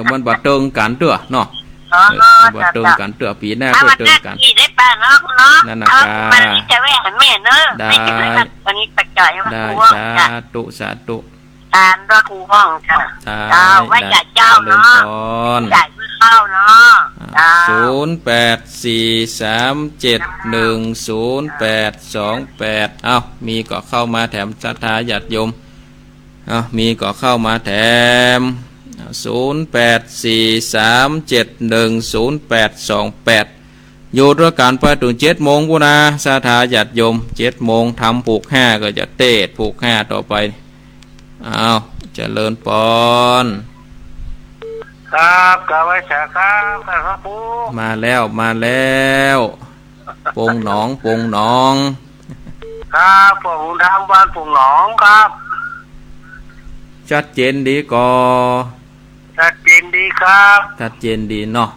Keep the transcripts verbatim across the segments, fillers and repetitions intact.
อ มันบ่เติงกั๋นเตื้อเนาะ อ๋อ เออ มันบ่เติงกั๋นเตื้อ ปี๋หน้า เอา ค่อยเติงกั๋น วันจันทร์อีกได้ป่ะเนาะ คุณเนาะ นั่นน่ะ เอา ครับ วันนี้จะแวะหาแม่เนาะ ได้ แม่จะแวะ วันนี้ปัจจัยมา ได้ ครูห้อง สา จ้ะ ธุ สาธุ ตามพระครูห้องจ้ะ ได้ เจ้า ไหว้ ได้ จ่าเจ้าเนาะ เจริญพร จ่ายเพื่อเข้าเนาะ อ่า เจ้า ศูนย์แปดสี่สามเจ็ดหนึ่งศูนย์แปดสองแปด เอ้า มีก็เข้ามาแถมศรัทธาญาติโยม เอ้า มีก็เข้ามาแถม ศูนย์แปดสี่สามเจ็ดหนึ่งศูนย์แปดสองแปด อยู่ตวยกั๋นไปเถิงเจ็ดโมงปู้นนา ศรัทธาญาติโยม เจ็ดโมงทำผูกห้าก็จะเตสน์ผูกห้าต่อไป อ้าว เจริญปอน ครับ กราบไหว้สาครับ ท่านพระครู มาแล้ว มาแล้ว ปงหนอง ปงหนอง ครับ ผมทางบ้านปงหนองครับ ชัดเจนดีก่อ ชัดเจนดีครับ ชัดเจนดีเนาะ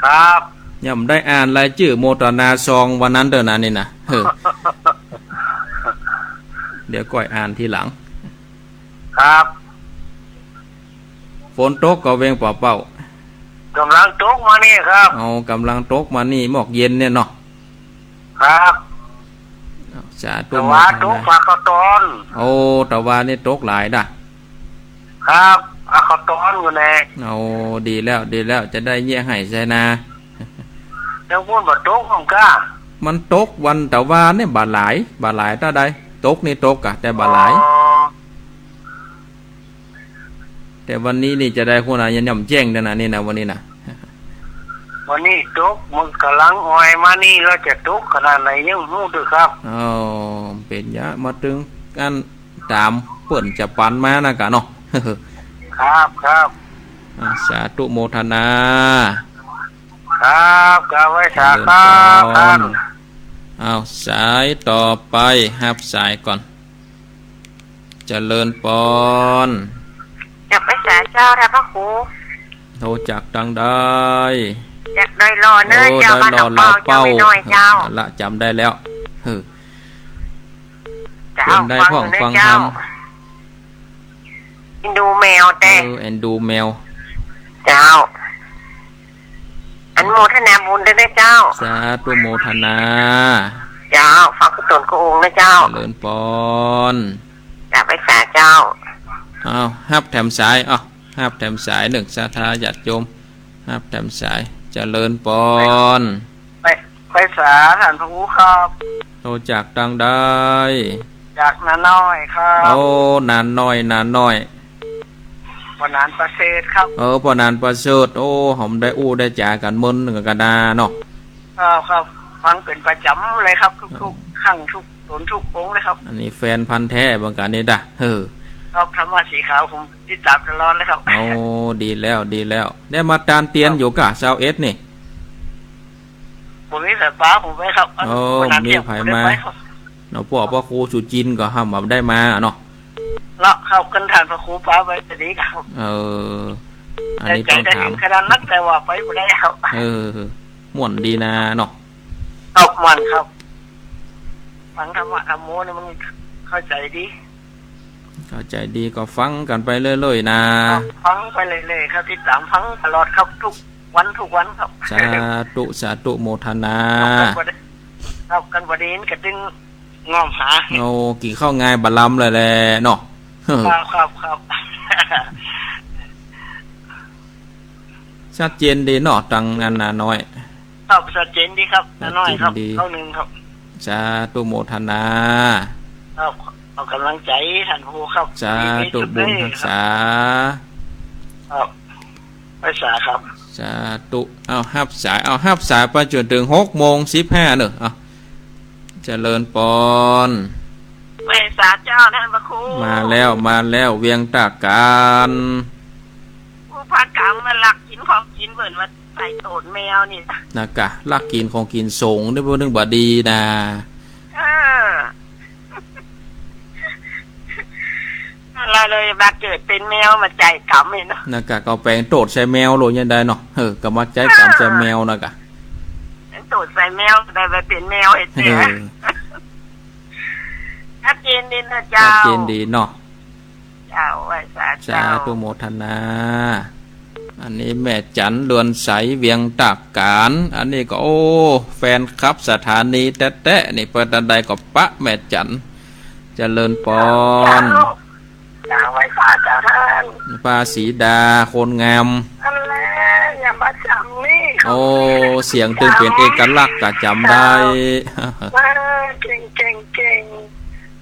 ครับ ยังบ่ได้อ่านรายจื้อโมทนาซองวันนั้นเต๊อะนะนี่นะ เออ เดี๋ยวก่อยอ่านทีหลัง ครับ ฝนตกก่อเวียงป่าเป้า ก่ำลังตกมานี่ครับ เอา ก่ำลังตกมานี่ หมอกเย็นเนี่ยเนาะ ครับ เอา สาธุ ตะวา โมทนา ตกฝากข้าวตอน โอ้ ตะวานี่ตกหลายดะ ครับ เอาข้าวตอนอยู่แน่ เอา ดีแล้ว ดีแล้ว จะได้เยียะไฮ่ไถนา ยังพูดบ่ตกของก้า มันตกวันตะวาเนี่ย บ่หลาย บ่หลายเต้าใด ตกนี่ตกอะ แต่บ่หลาย อ๋อ แต่วันนี้นี่จะได้หัวหน้ายังย่ำแจ้งเต๊อะนะนี่นะ วันนี้นะ วันนี้ตก มันก่ำลังอ่อยมานี่ แล้วจะตกขนาดไหนยังบ่ฮู้เตื้อครับ อ๋อ เป๋นยะ มาเถิงอันต๋ามเปิ้นจะปันมานะกะเนาะ ครับ ครับ อ่า สาธุโมทนา ครับ กราบไหว้สาครับ เจริญพร ครับ อ้าว สายต่อไป ฮับสายก่อน เจริญปอน กราบไหว้สาเจ้า ท่านพระครู โทรจากตางใด จากดอยหล่อเน่อ โอ้ เจ้า ดอยหล่อ บ้านหนองเบา ลาวเป้า เจ้า แม่น้อยเจ้า เอาละ จ๋ำได้แล้ว เออ เจ้า เป๋นใดพ่อง ฟังธรรม ฟังธรรม เจ้า เอ็นดูแมวแต๊ เออ เอ็นดูแมว เจ้า อนุโมทนาบุญด้วยนะเจ้า สาธุโมทนา เจ้า ฝากกุศลกู้องค์นะเจ้า เจริญปอน กราบไหว้สาเจ้า อ้าว ฮับแถมสาย อ้าว ฮับแถมสาย นึกศรัทธาญาติโยม ฮับแถมสาย เจริญปอน ไหว้ ไหว้สาท่านพระครูครับ โทรจากตางใด จากนาน้อยครับ โอ้ นาน้อย นาน้อย พ่อหนานประเสริฐครับ เออ พ่อหนานประเสริฐ โอ้ เฮาได้อู้ได้จ๋ากั๋นเมินกั๋นนาเนาะ ครับ ครับ ฟังเป๋นประจ๋ำเลยครับ ทุกๆ เออ ครั้ง ทุกต๋นทุกองค์เลยครับ อันนี้แฟนพันธุ์แท้เหมือนกั๋นนี่ดะ เออ ครับ ธรรมะสีขาวผมติดต๋ามตลอดเลยครับ โอ้ ดีแล้ว ดีแล้ว ได้มาตานเตียนอยู่ก่ะ ซาวเอ็ดนี่ บ่มีใผปาผมไปครับ โอ้ บ่มีใผมา บ่ได้ไปครับ เนาะ พวกพระครูสุจินต์ก็ห้ามบ่ได้มาเนาะ เนาะครับ คันท่านพระครูปาไปจะดีครับ เออ อันนี้ต้องถาม แต่ใจ๋จะเห็นขนาดนั้น แต่ว่าไปบ่ได้ครับ เออ ม่วนดีนาเนาะ ครับ ม่วนครับ ฟังธรรมะธรรมโมนี่มันเข้าใจ๋ดี เข้าใจ๋ดีก็ฟังกั๋นไปเรื่อยๆ นา ครับ ฟังไปเรื่อยๆ ครับ ติดต๋ามฟังตลอดครับ ทุกวันทุกวันครับ สาธุ สาธุโมทนา ครับ คันบ่ได้ ครับ คันบ่ได้ยินก็ตึงงอมหา โอ้ กิ๋นข้าวงายบ่ลำเลยแหละเนาะ ครับ ครับ ครับ ชัดเจนดีเนาะ ตางอันนาน้อย ครับ ชัดเจนดีครับ นาน้อยครับ ชัดเจนดี เข้านึ่งครับ สาธุโมทนา ครับ เอาก๋ำลังใจ๋ท่านพระครูครับ สาธุ ดีที่สุด บุญฮักษา เลยครับ ครับ ไหว้สาครับ สาธุ เอาฮับสาย เอาฮับสายไปจ๋นเถิงหกโมงสิบห้าเน่อ เอา เจริญปอน ไหว้สาเจ้าท่านพระครู มาแล้ว มาแล้ว เวียงต๋ากาน ผู้พากรรมมาลักกิ๋นของกิ๋นเปิ้นว่าใส่โตดแมวนี่นะ นะกะ ลักกิ๋นของกิ๋นสงฆ์นี่เปิ้นนึ่งบ่ดีนะ เออ ละเลยมาเกิดเป๋นแมวมาใจ๊กรรมนี่เนาะ นะกะ ก็แป๋งโตดใส่แมวโลดยังได้เนาะ เออ ก็มาใจ๊กรรมใส่แมวนะกะ โตดใส่แมวได้มาเป๋นแมวเฮ็ดเสีย เออ ชัดเจนดีนะเจ้า ชัดเจนดีเนาะ เจ้า ไหว้สา สาธุ เจ้า โมทนา อันนี้แม่จั๋น เรือนใส เวียงตากก๋าน อันนี้ก็ โอ้ แฟนคลับสถานีแต๊ๆ นี่ เปิดอันใดก็ปะแม่จั๋น เจริญปอน เจ้า เจ้า ไหว้สาเจ้าต้าน ป้าศรีดา คนงาม นั่นแหละ อย่างประจ๋ำนี่ โอ้ เสียงตึงเป๋นเอกลักษณ์ ก็จ๋ำได้ เจ้า เออ เก่ง เก่ง เก่ง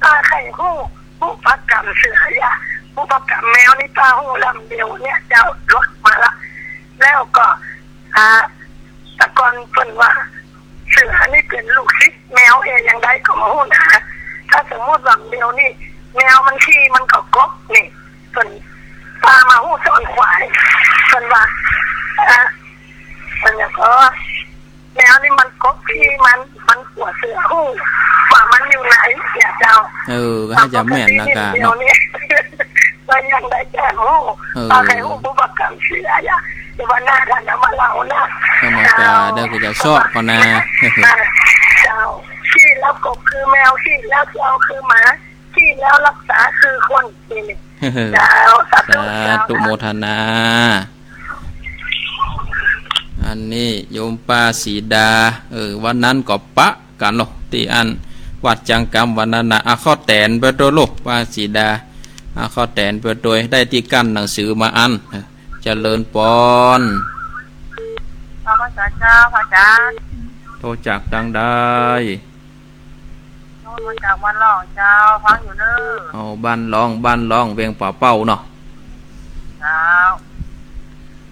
ป้าใค่ฮู้ ฮู้ปากก๋ำเสืออย่า ฮู้ปากก๋ำแมวนี่ป้าฮู้ลำเดียวเนี่ยเจ้า ลดมาละ แล้วก็ อ่า แต่ก่อนเปิ้นว่า เสือนี่เป๋นลูกศิษย์แมวเอย อย่างใดก็บ่ฮู้นะ ถ้าสมมุติว่าแมวนี่ แมวมันขี้มันก็กบนี่ เปิ้น ป้ามาฮู้ต๋อนขวาย เปิ้นว่า อ่า เปิ้นหยังก็ แมวนี่มันกบขี้มัน มันกั๋วเสือฮู้ว่ามันอยู่ไหนเนี่ยเจ้า เออ ก็หาจะแม่นนะกะ เดี๋ยวนี้ เนาะ ก็ยังได้แจ้งฮู้ เออ ป้าใค่ฮู้ผู้ประกำเสืออย่า แต่ว่าหน้าท่านเอามาเล่านะ ก็นะกะ เจ้า เดี๋ยวกูจะซอกก่อนนะ เจ้า ขี้แล้วกบคือแมว ขี้แล้วเจ้าคือหมา ขี้แล้วรักษาคือคน นี่ เจ้า สาธุ สาธุ เจ้า โมทนา อันนี้โยมป้าศรีดา เออ วันนั้นก็ปะกั๋นเนาะ ตี้อั้นวัดจังกำวันนั้นนะ อ่ะ ข้อแตนไปตวยลูก ป้าศรีดา อ่ะ ข้อแตนไปตวย ได้ตี้กั้นหนังสือมาอัน เออ เจริญปอน ขอบพระคุณเจ้า พระอาจ๋ารย์ โทรจากตังใด โทรมาจากบ้านล่องเจ้า ฟังอยู่เน่อ อ๋อ บ้านล่อง บ้านล่อง เวียงป่าเป้าเนาะ เจ้า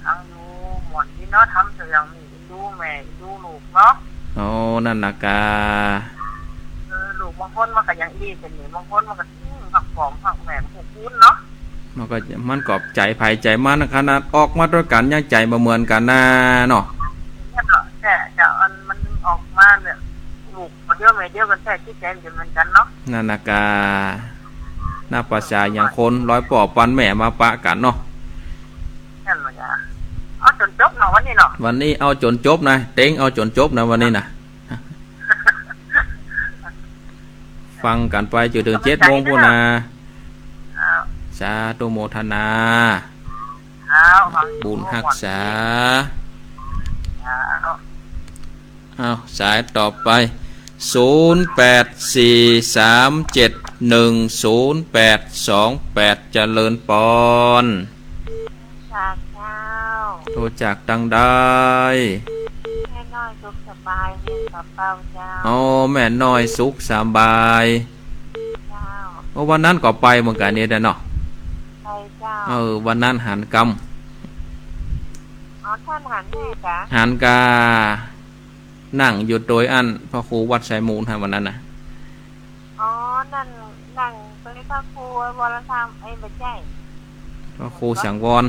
ฟังอยู่ ม่วนดีเนาะ ทำเตื้ออย่างนี้ เอ็นดูแม่ เอ็นดูลูกเนาะ อ๋อ นั่นนะกะ เออ ลูกบางคนมันก็ยังอี้กั๋นนี่ บางคนมันก็ อืม ฮักป้อฮักแม่ ฮู้คุณเนาะ มันก็ มันก็ใจ๋ใผใจ๋มันนะ ขนาดออกมาตวยกั๋นยังใจ๋บ่เหมือนกั๋นนะเนาะ นั่นแหละ แต่ แต่อันมันออกมาเนี่ย ลูกเดียวแม่เดียวกั๋นแต๊ จิตใจ๋มันจะเหมือนกั๋นเนาะ นั่นนะกะ นับประสาอย่างคน ลอยป้อปันแม่มาปะกั๋นเนาะ นั่นแหละจ้ะ เอาจ๋นจบเนาะวันนี้เนาะ วันนี้เอาจ๋นจบนะ เต็งเอาจ๋นจบนะวันนี้นะ ฟังกั๋นไปจนเถิงเจ็ดโมงปู้นนะ ครับ สาธุโมทนา ครับ บุญฮักษา ครับ อ้าว สายต่อไป ศูนย์แปดสี่สามเจ็ดหนึ่งศูนย์แปดสองแปด เจริญปอน จากเจ้า โทรจากตังใด แม่น้อยสุขสบาย เวียงป่าเป้าเจ้า อ๋อ แม่น้อยสุขสบาย เจ้า โอ้ วันนั้นก็ไปเหมือนกั๋นนี่แหละเนาะ ไปเจ้า เออ วันนั้นหันกำ อ๋อ ต้านหันแม่กะ หันกา นั่งอยู่ตวยอั้นพระครูวัดไซมูลฮะ วันนั้นนะ อ๋อ นั่น นั่งตวยพระครูวรธรรม เอ้ย บ่ใจ้ พระครูสังวร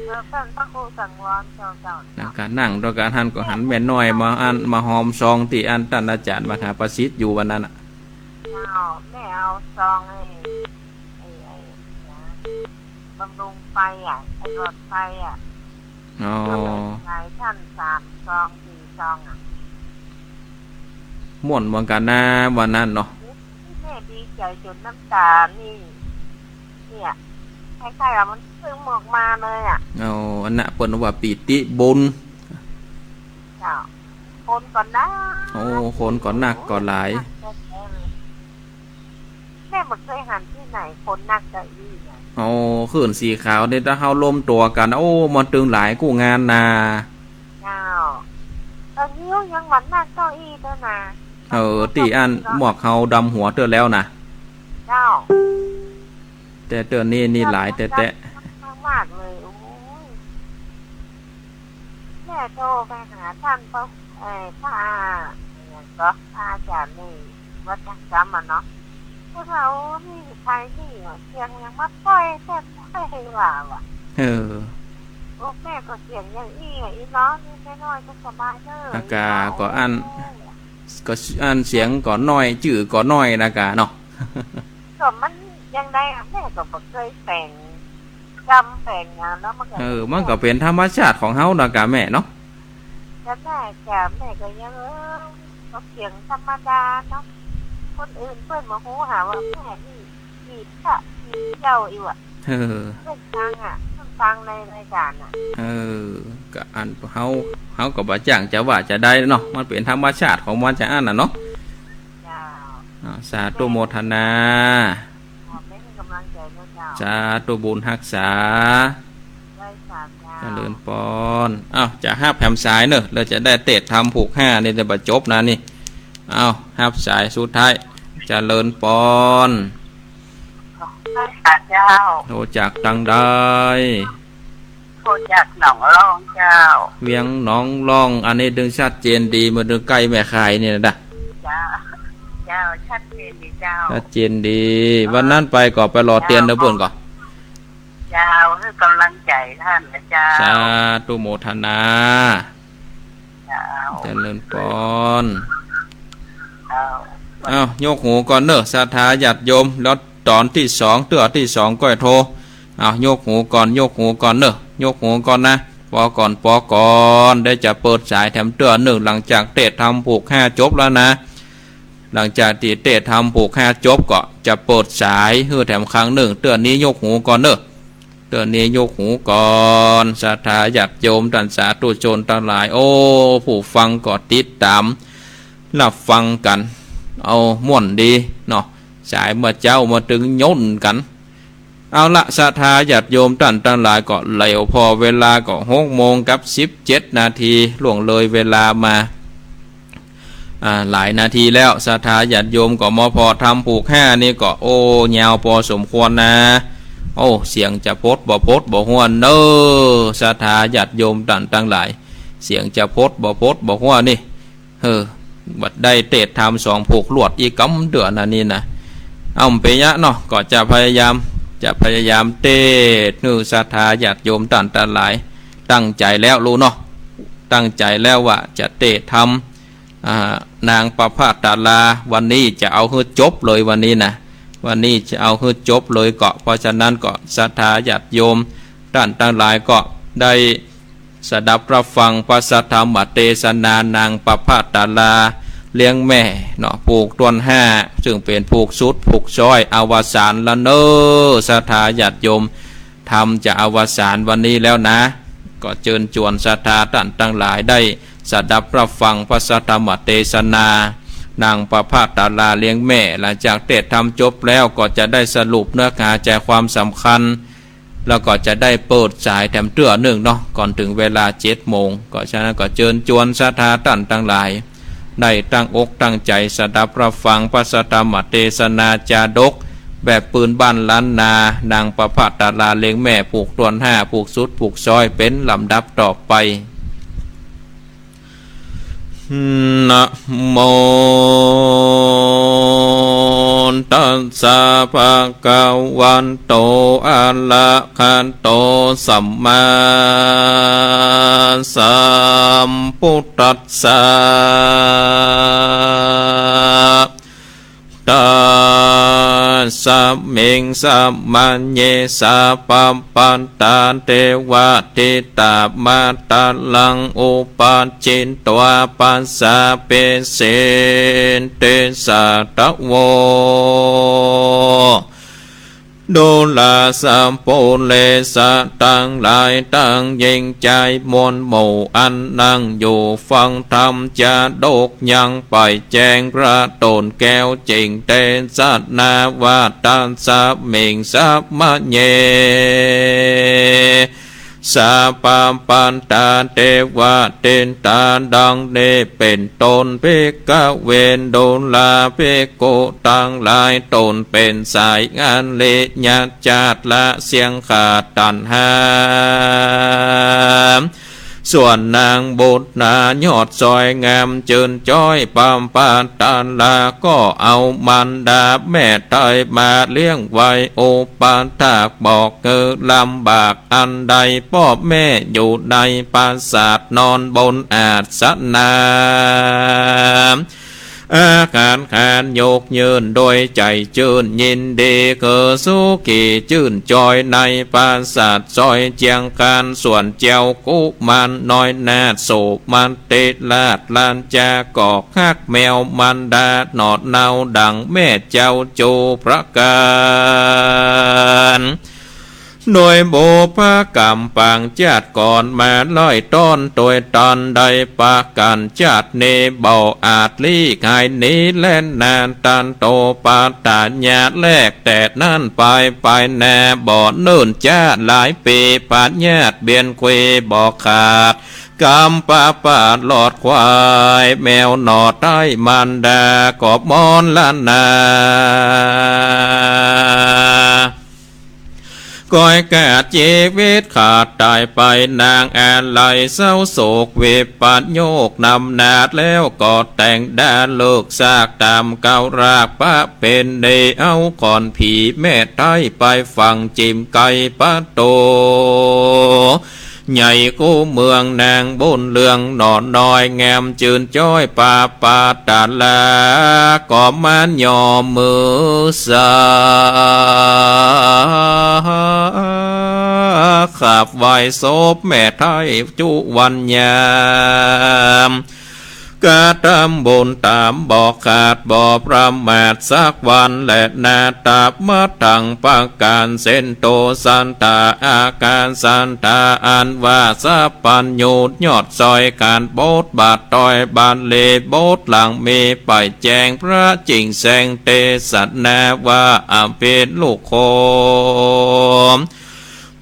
เออ ต้านพระครูสังวร เจ้า เจ้า นั่งกา นั่งตวยกั๋นหันก็หันแม่น้อยมาอั้น มาหอมซองตี้อั้นต้านอาจ๋ารย์มหาประสิทธิ์อยู่วันนั้นน่ะ เจ้า แม่เอาซองไอ้ ไอ้ ไอ้ นะ บำรุงไฟอ่ะ ไอ้หลอดไฟอ่ะ อ๋อ ก็เลยหลายต้าน สามซอง สี่ซองอ่ะ ม่วนเหมือนกั๋นนะวันนั้นเนาะ แม่ดีใจ๋จ๋นน้ำต๋านี่ เนี่ย คล้ายๆว่ามันซึมออกมาเลยอ่ะ อ๋อ อันนั้นเปิ้นว่าปีติบุญ เจ้า คนก็นัก โอ้ คนก็นักก็หลาย นักแต๊ๆ เลย แม่บ่เกยหันตี้ไหน คนนักจะอี้ไง โอ้ คลื่นสีขาวนี่ ถ้าเฮาลมตั๋วกั๋น โอ้ มันตึงหลายกู้งานนา เจ้า ต๋อนนี้ยังบ่นักเก้าอี้ตวยนะ เออ ตี้อั้นหมวกเฮาดำหัวเตื้อแล้วนะ เจ้า แต่เตื้อนี้นี่หลายแต๊ๆ มากๆ เลย โอ้ย แม่โทรไปหาต้านพระ เอ่อ พระ อะไรก็ พระอาจ๋ารย์นี่ วัดจังกำอะเนาะ เปิ้นว่า โอ้ นี่ใผนี่หว่า เสียงหยังมาป้อยแต๊ป้อยว่าว่ะ เออ โอ้ แม่ก็เสียงอย่างอี้อะ อี้เนาะ นี่แม่น้อยก็สบายเน่อ อากาก็อั้น โอ้ ก็อั้นเสียงก็น้อย จื้อก็น้อยนะกาเนาะ ก็มันอย่างใดอะ แม่ก็บ่เกยแป๋งกำแป๋งหยังเนาะ มันก็ เออ มันก็เป๋นธรรมชาติของเฮานะกาแม่เนาะ แต่แม่กา แม่ก็ยัง เออ ก็เสียงธรรมดาเนาะ คนอื่นเปิ้นบ่ฮู้หาว่าแม่นี่ อีพระอีเจ้าอีหว่า เออ เปิ้นดังอะ เปิ้น ฟังในรายการน่ะ เออ ก็อันเฮา เฮาก็บ่จ้างจะว่าจะได้เนาะ มันเป๋นธรรมชาติของมันจะอั้นน่ะเนาะ เจ้า อ่า สาธุโมทนา ขอเป๋นก๋ำลังใจ๋เนาะเจ้า สาธุบุญฮักษา ได้สาธุเจ้า เจริญปอน อ้าว จะฮับแหมสายเนอะ แล้วจะได้เตสน์ธรรมผูกห้านี่จะบ่จบนะนี่ อ้าว ฮับสายสุดท้าย เจริญปอน ได้สาธุเจ้า โทรจากตังใด โทรจากหนองล่องเจ้า เวียงหนองล่อง อันนี้ตึงชัดเจนดี มันตึงใก้แม่ข่ายนี่นะ เจ้า เจ้า ชัดเจนดีเจ้า ชัดเจนดี วันนั้นไปก็ไปหล่อเตียนเจ้า เปิ้นก่อ เจ้า หื้อก๋ำลังใจ๋ต้านนะเจ้า สาธุโมทนา เจ้า เจริญปอน เจ้า อ้าว ยกหูก่อนเนอะ ศรัทธาญาติโยม แล้วต๋อนตี้สอง เตื้อตี้สองก้อยโทร อ้าว ยกหูก่อน ยกหูก่อนเนอะ ยกหูก่อนนะ ปอก่อน ปอก่อน ได้จะเปิดสายแถมเตื้อนึ่ง หลังจากเตสน์ธรรมผูกห้าจบแล้วนะ หลังจากตี้เตสน์ธรรมผูกห้าจบก็จะเปิดสายหื้อแถมครั้งนึ่ง เตื้อนี้ยกหูก่อนเนอะ เตื้อนี้ยกหูก่อน ศรัทธาญาติโยมต้านสาธุชนตังหลาย โอ้ ผู้ฟังก็ติดต๋าม ฮับฟังกั๋น เอาม่วนดีเนาะ สายเมื่อเจ๊ามาตึงย่นกั๋น เอาละ ศรัทธาญาติโยมต้านตังหลาย ก็เหลือผ่อเวลาก็หกโมงกับสิบเจ็ดนาที ล่วงเลยเวลามา อ่า หลายนาทีแล้ว ศรัทธาญาติโยมก็มาผ่อธรรมผูกห้านี่ก็ โอ้ ยาวปอสมควรนะ โอ้ เสียงจะพดบ่พดบ่ฮั้วเน่อ ศรัทธาญาติโยมต้านตังหลาย เสียงจะพดบ่พดบ่ฮั้วนี่ เออ บ่ได้เตสน์ธรรมสองผูกลวดอีกกำเตื้ออันนี้นะ เอา บ่เป๋นหยังเนาะ ก็จะพยายาม จะพยายามเตสน์หื้อศรัทธาญาติโยมต้านตังหลาย ตั้งใจ๋แล้วลูกเนาะ ตั้งใจ๋แล้วว่าจะเตสน์ธรรม อ่า นางประภาสดารา วันนี้จะเอาหื้อจบเลยวันนี้นะ วันนี้จะเอาหื้อจบเลยก็ เพราะฉะนั้นก็ศรัทธาญาติโยมต้านตังหลายก็ได้สดับฮับฟังพระสัทธรรมเตสนานางประภาสดาราเลี้ยงแม่เนาะ ผูกต้วนห้า ซึ่งเป๋นผูกสุดผูกซ้อยอวสานแล้วเน่อ ศรัทธาญาติโยม ธรรมจะอวสานวันนี้แล้วนะ ก็เจิญจวนศรัทธาต้านตังหลายได้สดับฮับฟังพระสัทธรรมเตสนา นางประภาสดาราเลี้ยงแม่ หลังจากเตสน์ธรรมจบแล้วก็จะได้สรุปเนื้อหาใจ๋ความสำคัญ แล้วก็จะได้เปิดสายแถมเตื้อนึ่งเนาะ ก่อนเถิงเวลาเจ็ดโมง ก็ฉะนั้นก็เจิญจวนศรัทธาต้านตังหลาย ได้ตั้งอกตั้งใจ๋สดับฮับฟังพระสัทธรรมเตสนาจาดก แบบปืนบ้านล้านนา นางประภาสดาราเลี้ยงแม่ผูกต้วนห้า ผูกสุดผูกซ้อยเป๋นลำดับต่อไป นะโม ตัสสะ ภะคะวะโต อะระหะโต สัมมาสัมพุทธัสสะ ตัสสะ มิง สะมะเย สะปะปัตตา เตวะ ทิตา มาตะลัง อุปัชชิตวา ปัสสะ เป เส เต สะ ตะโว ดูราสะ ปุเรสะ ตังหลายตังหญิงจายมวลหมู่ อันนั่งอยู่ฟังธรรมจาดก ยังไปแจ้งพระต๋นแก้วจริง เตสะ นาวา ตัสสะ มิง สะมะเย สะปะปัตตา เตวะ ทิตา ดังนี้เป๋นต้น ภิกขะเว ดูราภิกขุตังหลาย ต๋นเป๋นสายอริยะจาด ละเสี้ยงขาดตัณหา ส่วนนางบุตตายอดสวยงามจื้นจ้อย ประภาสดาราก็เอามารดาแม่ไท้มาเลี้ยงไว้ อุปถากบอกหื้อลำบากอันใด ป้อแม่อยู่ในปราสาท นอนบนอาสนะ อาหารหานยกยื่นโดยใจ๋จื้นยินดี คือสุขีจื้นจ้อยในปราสาทซอยเจียงคาน ส่วนเจ้ากุมารน้อยนาถโสมนัส ติราชราชาก็ฮักแมวมารดาหนอดเนาดังแม่เจ้าจูประก๋าน โดยบุพกรรมปางจาติก่อนมาไล่ต้อน โดยต๋อนได้ประก๋าน จาตินี้บ่อาจหลีกหายหนีแลนา ตันโตปัตตายะ แลแต่นั้นไป ไปนาบ่เนิ่นจ๊า หลายปี๋พยาธิเบียนคุยบ่ขาด กำประมาทรอดควายแมวหน่อ ใต้มารดาก็มรณา ก้อยกาดจีวิตขาดต๋ายไป นางอาลัยเศร้าโศกวิปโยคนำนาด แล้วก็แต่งดาเลิกซาก ต๋ามเกล้ารากประเพณี เอาขอนผีแม่ไท้ไปฝังจิ่มไกประตู๋ ใหญ่กู้เมืองนางบุญเรืองหน่อน้อย แงมจืนจ้อยปาปาตาลา ก็มายอมมือสา ขับไหว้ศพแม่ไท้จุวันยาม กระทำบุญต๋ามบ่ขาดบ่ประมาทสักวันแลนา ต๋ามะตังประก๋านเสนโต สัตถาอาการสัตถาอันว่าสัพพัญญู ยอดซอยก๋านบทบาทตอยบาลี บทหลังมีไปแจ้ง พระจิ่งแสดงเตสนาว่า อภิรุโข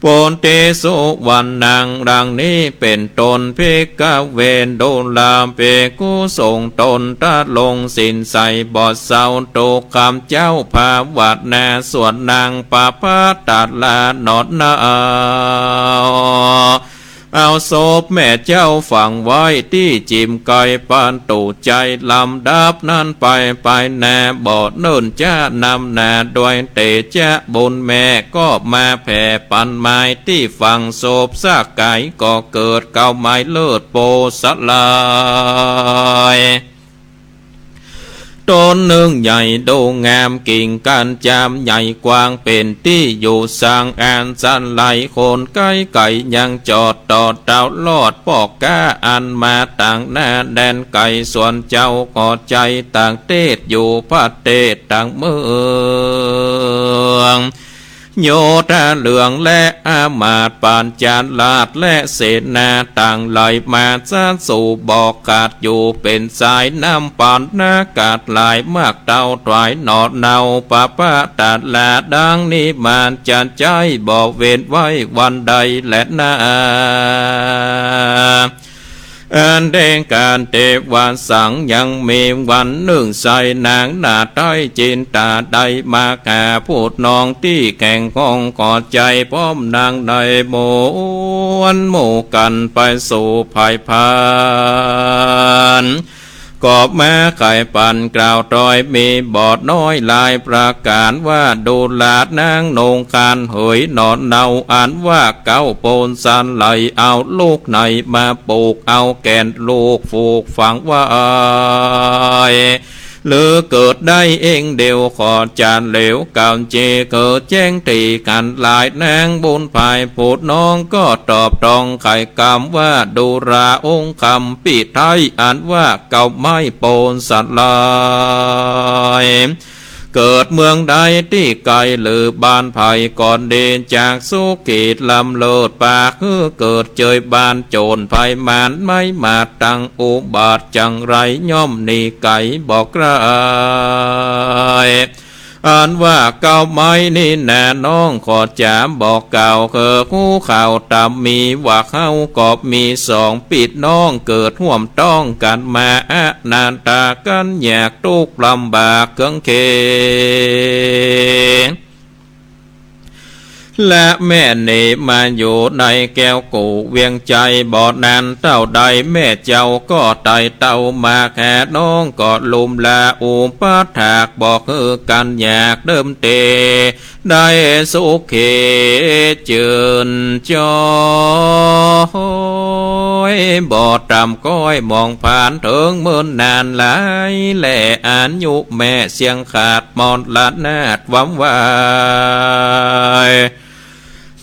ปุตติสุวัณณัง ดังนี้เป๋นต้น ภิกขเว ดูราภิกขุสงฆ์ ตนตะลงศีลใสบ่เศร้า ถูกข้าพเจ้าภาวนาสวดนางปาปาตาลาหนอเนา เอาศพแม่เจ้าฝังไว้ตี้จิ่มไกประตู๋ ใจ๋ลำดับนั้นไป ไปนาบ่เนิ่นจ๊า นำนาด้วยเตจะบุญแม่ก็มาแผ่ปันไม้ตี้ฝังศพสักก๋าย ก็เกิดเกล้าไม้เลิศโปสลาย ต้นนึ่งใหญ่ดูงาม กิ่งก้านจามใหญ่กว้าง เป๋นตี้อยู่สร้างอันสันไหล คนใก้ไก๋ยังจอดต่อเต้ารอด ป้อก๊าอันมาตางหน้าแดนไก๋ ส่วนเจ้าก็ใจ๋ตางเตศ อยู่ประเตศตางเมือง โยธาเหลืองและอำมาตย์ปัญจราชและเสนาตังหลาย มาซะสู่บ่ขาด อยู่เป๋นสายน้ำปันนากาศหลาย มากเต้าถวายหนอเนาปาปาตาลา ดังนี้มาจะใจ๊บ่เว้นไว้วันใดแลนา อันแดงก๋านเตวสัง ยังมีวันนึ่ง ไส้นางนาไท้จินตาได้มาหาผู้น้องตี้แข่งห้อง ก็ใจ๋พร้อมนางในมวลหมู่กั๋นไปสู่ไพร่พาน ก็มาไขปันกล่าวตอย มีบ่น้อยหลายประก๋าน ว่าดูราดนางนงคานเหยหนอเนา อันว่าเกล้าโปนสันไหล เอาลูกไหนมาปลูก เอาแก่นลูกผูกฝังไว้ หรือเกิดได้เองเดียว ขอจานเหลวกาวเจ เกิดแจ้งตี้กั๋นหลาย นางบุญภายผู้น้องก็ตอบตองไขกำว่า ดูราองค์คำปิไท้ อันว่าเกล้าไม้โปนสันไหล เกิดเมืองใดตี้ไก๋หรือบ้านไผก็ดี จักสุขีล้ำเลิศปาก หื้อเกิดเจยบ้านโจรภัยมารไม้มาตังอุบาทจังไร ย่อมหนีไก๋บ่ไกล อันว่าเกล้าไม้นี้นาน้องขอจ๋าบ่กล่าว คือฮู้ข่าวต๋ามมีว่าเฮาก็มีสองปิดน้อง เกิดฮ่วมต้องกั๋นมา อนาถากั๋นอยากตุ๊กข์ลำบากเคืองเคือง และแม่หนีมาอยู่ในแก้วกู่เวียงไชย บ่นานเต้าใดแม่เจ้าก็ไต่เต้ามาหาน้อง ก็ลุมลาอุปถาก บ่หื้อกั๋นอยากเดิมเต ได้สุขีจืนจอย บ่ต่ำก้อยมองผ่านเถิงเมินนานหลาย และอายุแม่เสี้ยงขาดมรณาความวาย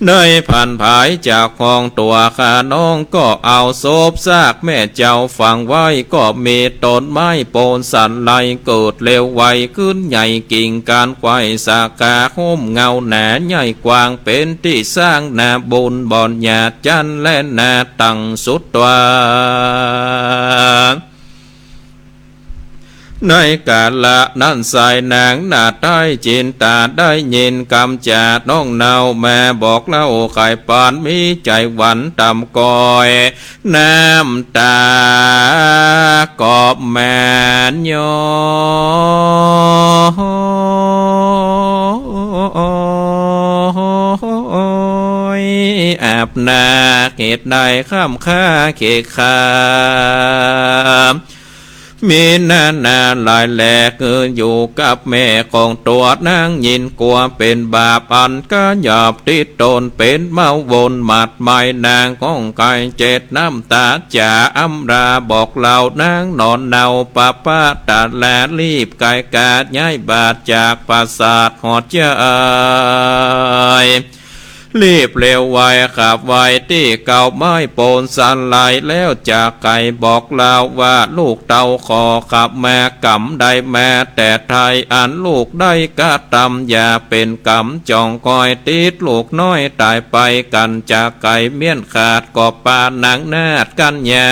ได้ผันผายจากห้องตั๋วข้าน้อง ก็เอาศพซากแม่เจ้าฝังไว้ ก็มีต้นไม้โปนสันไล เกิดเร็วไวขึ้นใหญ่ กิ่งก้านไขว่สาขา ฮ่มเงาหนาใหญ่กว้าง เป๋นตี้สร้างนาบุญบ่อนหยาดจันทร์ และนาตั้งสุดตวา ในกาละนั้นไส้นางนาฏไทยจิ๋นต๋าได้ยินกำจ๋าน้องเนามาบอกเล่า ใค่ปานมีใจ๋หวั่นต่ำก้อย น้ำต๋าก็มาย้อยอาบหน้า เหตุใดค่ำค่าเขกค่ำ มีนานาหลายแหล่ คืออยู่กับแม่ของตั๋วนาง ยิ่งกั๋วเป๋นบาปอันกยาบติดตน เป๋นเมาวนหมัดไหม้นาง ฮ้องไห้เจ็ดน้ำต๋าจ๋าอำลา บอกเล่านางหนอนเนาปะปะตะลา รีบก๋ายก๋าย้ายบาทจากปราสาทหอดใหญ่ รีบเร็วไวขับไวตี้เก่า ไม้โปนสันไล แล้วจากไก๋บอกเล่าว่า ลูกเต้าขอขมากรรมได้มาแต่ไท้ อันลูกได้กระตำหยาบเป๋นกรรม จ่องคอยติดลูกน้อยต๋ายไป กั๋นจากไก๋เมี้ยนขาด ก็ปานนางนาฏกัญญา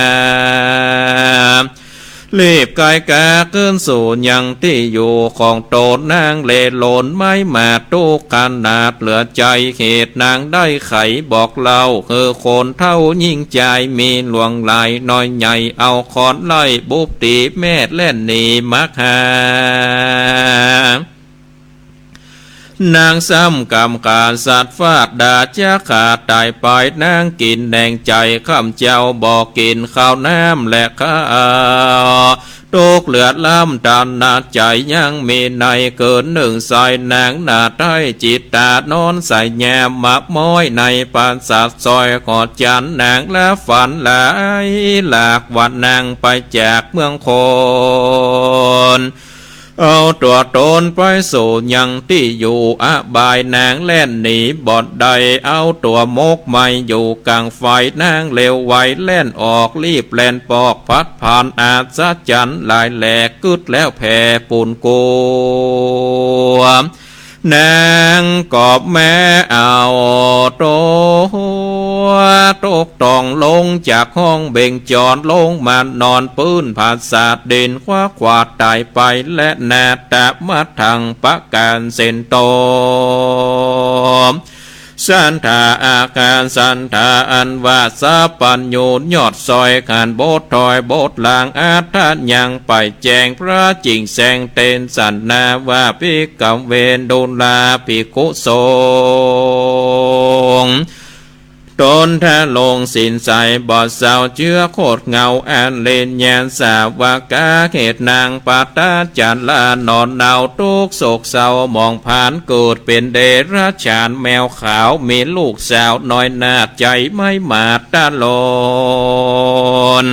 รีบก๋ายก๋าขึ้นสู่ยังตี้อยู่ของต๋น นางเล่ร่อนไม้มาตุ๊กข์ขนาดเหลือใจ๋ เหตุนางได้ไขบอกเล่า คือคนเฒ่ายิ่งจาย มีหลวงหลายน้อยใหญ่ เอาค้อนไล่บุบตี๋แม่แล่นหนีมักหา นางซ้ำกำขาสัตว์ฟาดดาจะขาดต๋ายไป นางกิ๋นแหนงใจ๋ ค่ำเจ๊าบ่กิ๋นข้าวน้ำและข้าว ตุ๊กข์เลือดล้ำตานาใจ๋ ยังมีในเกินนึ่งไส้ นางนาฏไทยจิ๋นต๋านอนใส่ยามมะม้อย ในปราสาทซอยหอดจันทร์ นางละฝันหลายหลาก ว่านางไปจากเมืองคน เอาตั๋วต๋นไปสู่ยังตี้อยู่อบาย นางแล่นหนีบ่ได้ เอาตั๋วหมกไหม้อยู่ก๋างไฟ นางเร็วไวแล่นออก รีบแล่นปอกพัดผ่านอัศจรรย์หลายแหล่ กึ๊ดแล้วแผ่ปูนกั๋ว นางก็แม้เอาตั๋วตกต้องลงจากห้องเบ่งจร ลงมานอนปื๊นผาสาทดิน คว้าขวาดต๋ายไป และนาฏะมัทธังปะก๋านเส้นตอม สันธาอาการสันธาอันว่าสัพพัญญูยอดซอย ขันบทถอยบทหลัง อัฏฐะยังไปแจ้งพระจิ่งแสงเตนสันนาว่า ภิกขเว ดูราภิกขุสงฆ์ ต๋นทะลงศีลใสบ่เศร้า เจื้อโคตรเหงาอันเล่นแยนสาวกา เหตุนางปะตะจันลาหนอนเนา ตุ๊กข์โศกเศร้าหมองผาน เกิดเป๋นเดรัจฉานแมวขาว มีลูกสาวน้อยนาฏใจ๋ไม้หมาดตะลอน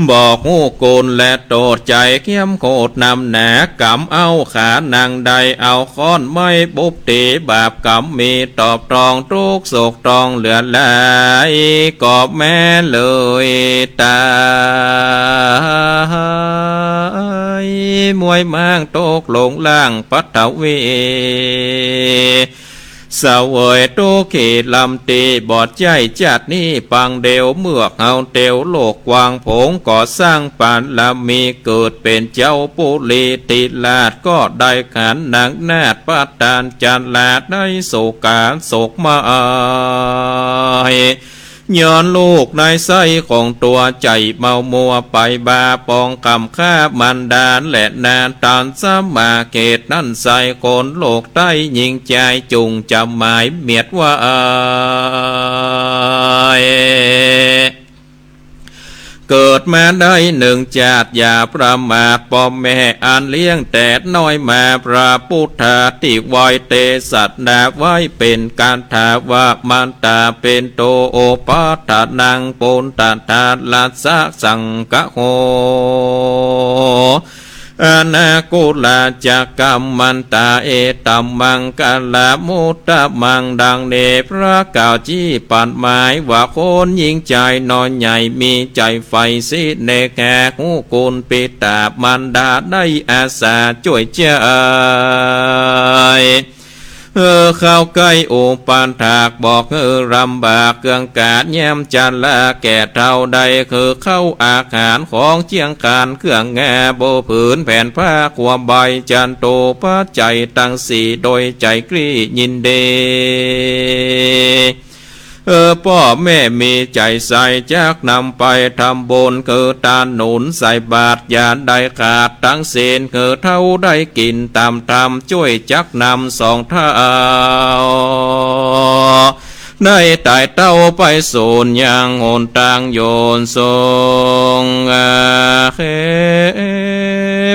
บ่ฮู้คุณและโต้ษใจ๋ เคี้ยมโคตรนำหนา กำเอาขานางได้ เอาค้อนไม้บุบตี๋ บาปกรรมมีตอบตรอง ตุ๊กข์โศกตรองเหลือหลาย ก็แม้เลยต๋าย มวยม้างตกลงล่างปฐวี เสวยตุ๊กขีลำตี้ บ่ใจ้จาตินี้ปางเดียว เมือกเฮาเตียวโลกกว้างโผง ก่อสร้างปารมี เกิดเป๋นเจ้าปุริติราช ก็ได้ขันนางนาฏปะตานจันลา ได้โศกาโศกไม้ ย้อนลูกในไส้ของตั๋วใจ๋เมามัวไปบาปองกำฆ่ามารดาและนาฏานสมา เหตุนั้นไส้คนโลกใต้ยิ่งจายจุ่งจำหมายเมียดว่า เกิดมาได้หนึ่งจาติอย่าประมาท ป้อแม่อันเลี้ยงแต่น้อยมา พระพุทธาตี้ไหว้เตสัตนาไว้เป๋นคาถาว่า มัตตาปิตุอุปัฏฐานัง ปุตตะทารัสสะสังคโห อนากุลาจะกัมมันตา เอตัมมังคลมุตตมัง ดังนี้พระกล่าวจี๊ปัดหมายว่าคนหญิงจายน้อยใหญ่มีใจ๋ใฝ่สิเนกา ฮู้กุณปิตามารดาได้อาสาจ้วยใจ๋ เออ เข้าใก้อุปถากบอกหื้อลำบากเกื้องก๋าดแย้มจันทราแก่เฒ่าได้ คือข้าวอาหารของเจียงคานเครื่องงา โบผืนแผ่นผ้าครัวใบ จันโตปัจจัยตังสี่ โดยใจ๋กลี้ยินดี เออ ป้อแม่มีใจ๋ใสจักนำไปทำบุญ คือตาหนุนใส่บาตรอย่าได้ขาดตังสิ้น คือเฒ่าได้กิ๋นต๋ามธรรมจ้วยจักนำสองเฒ่า ได้ไต่เต้าไปสูนยังหนตางโยนสูง อา เข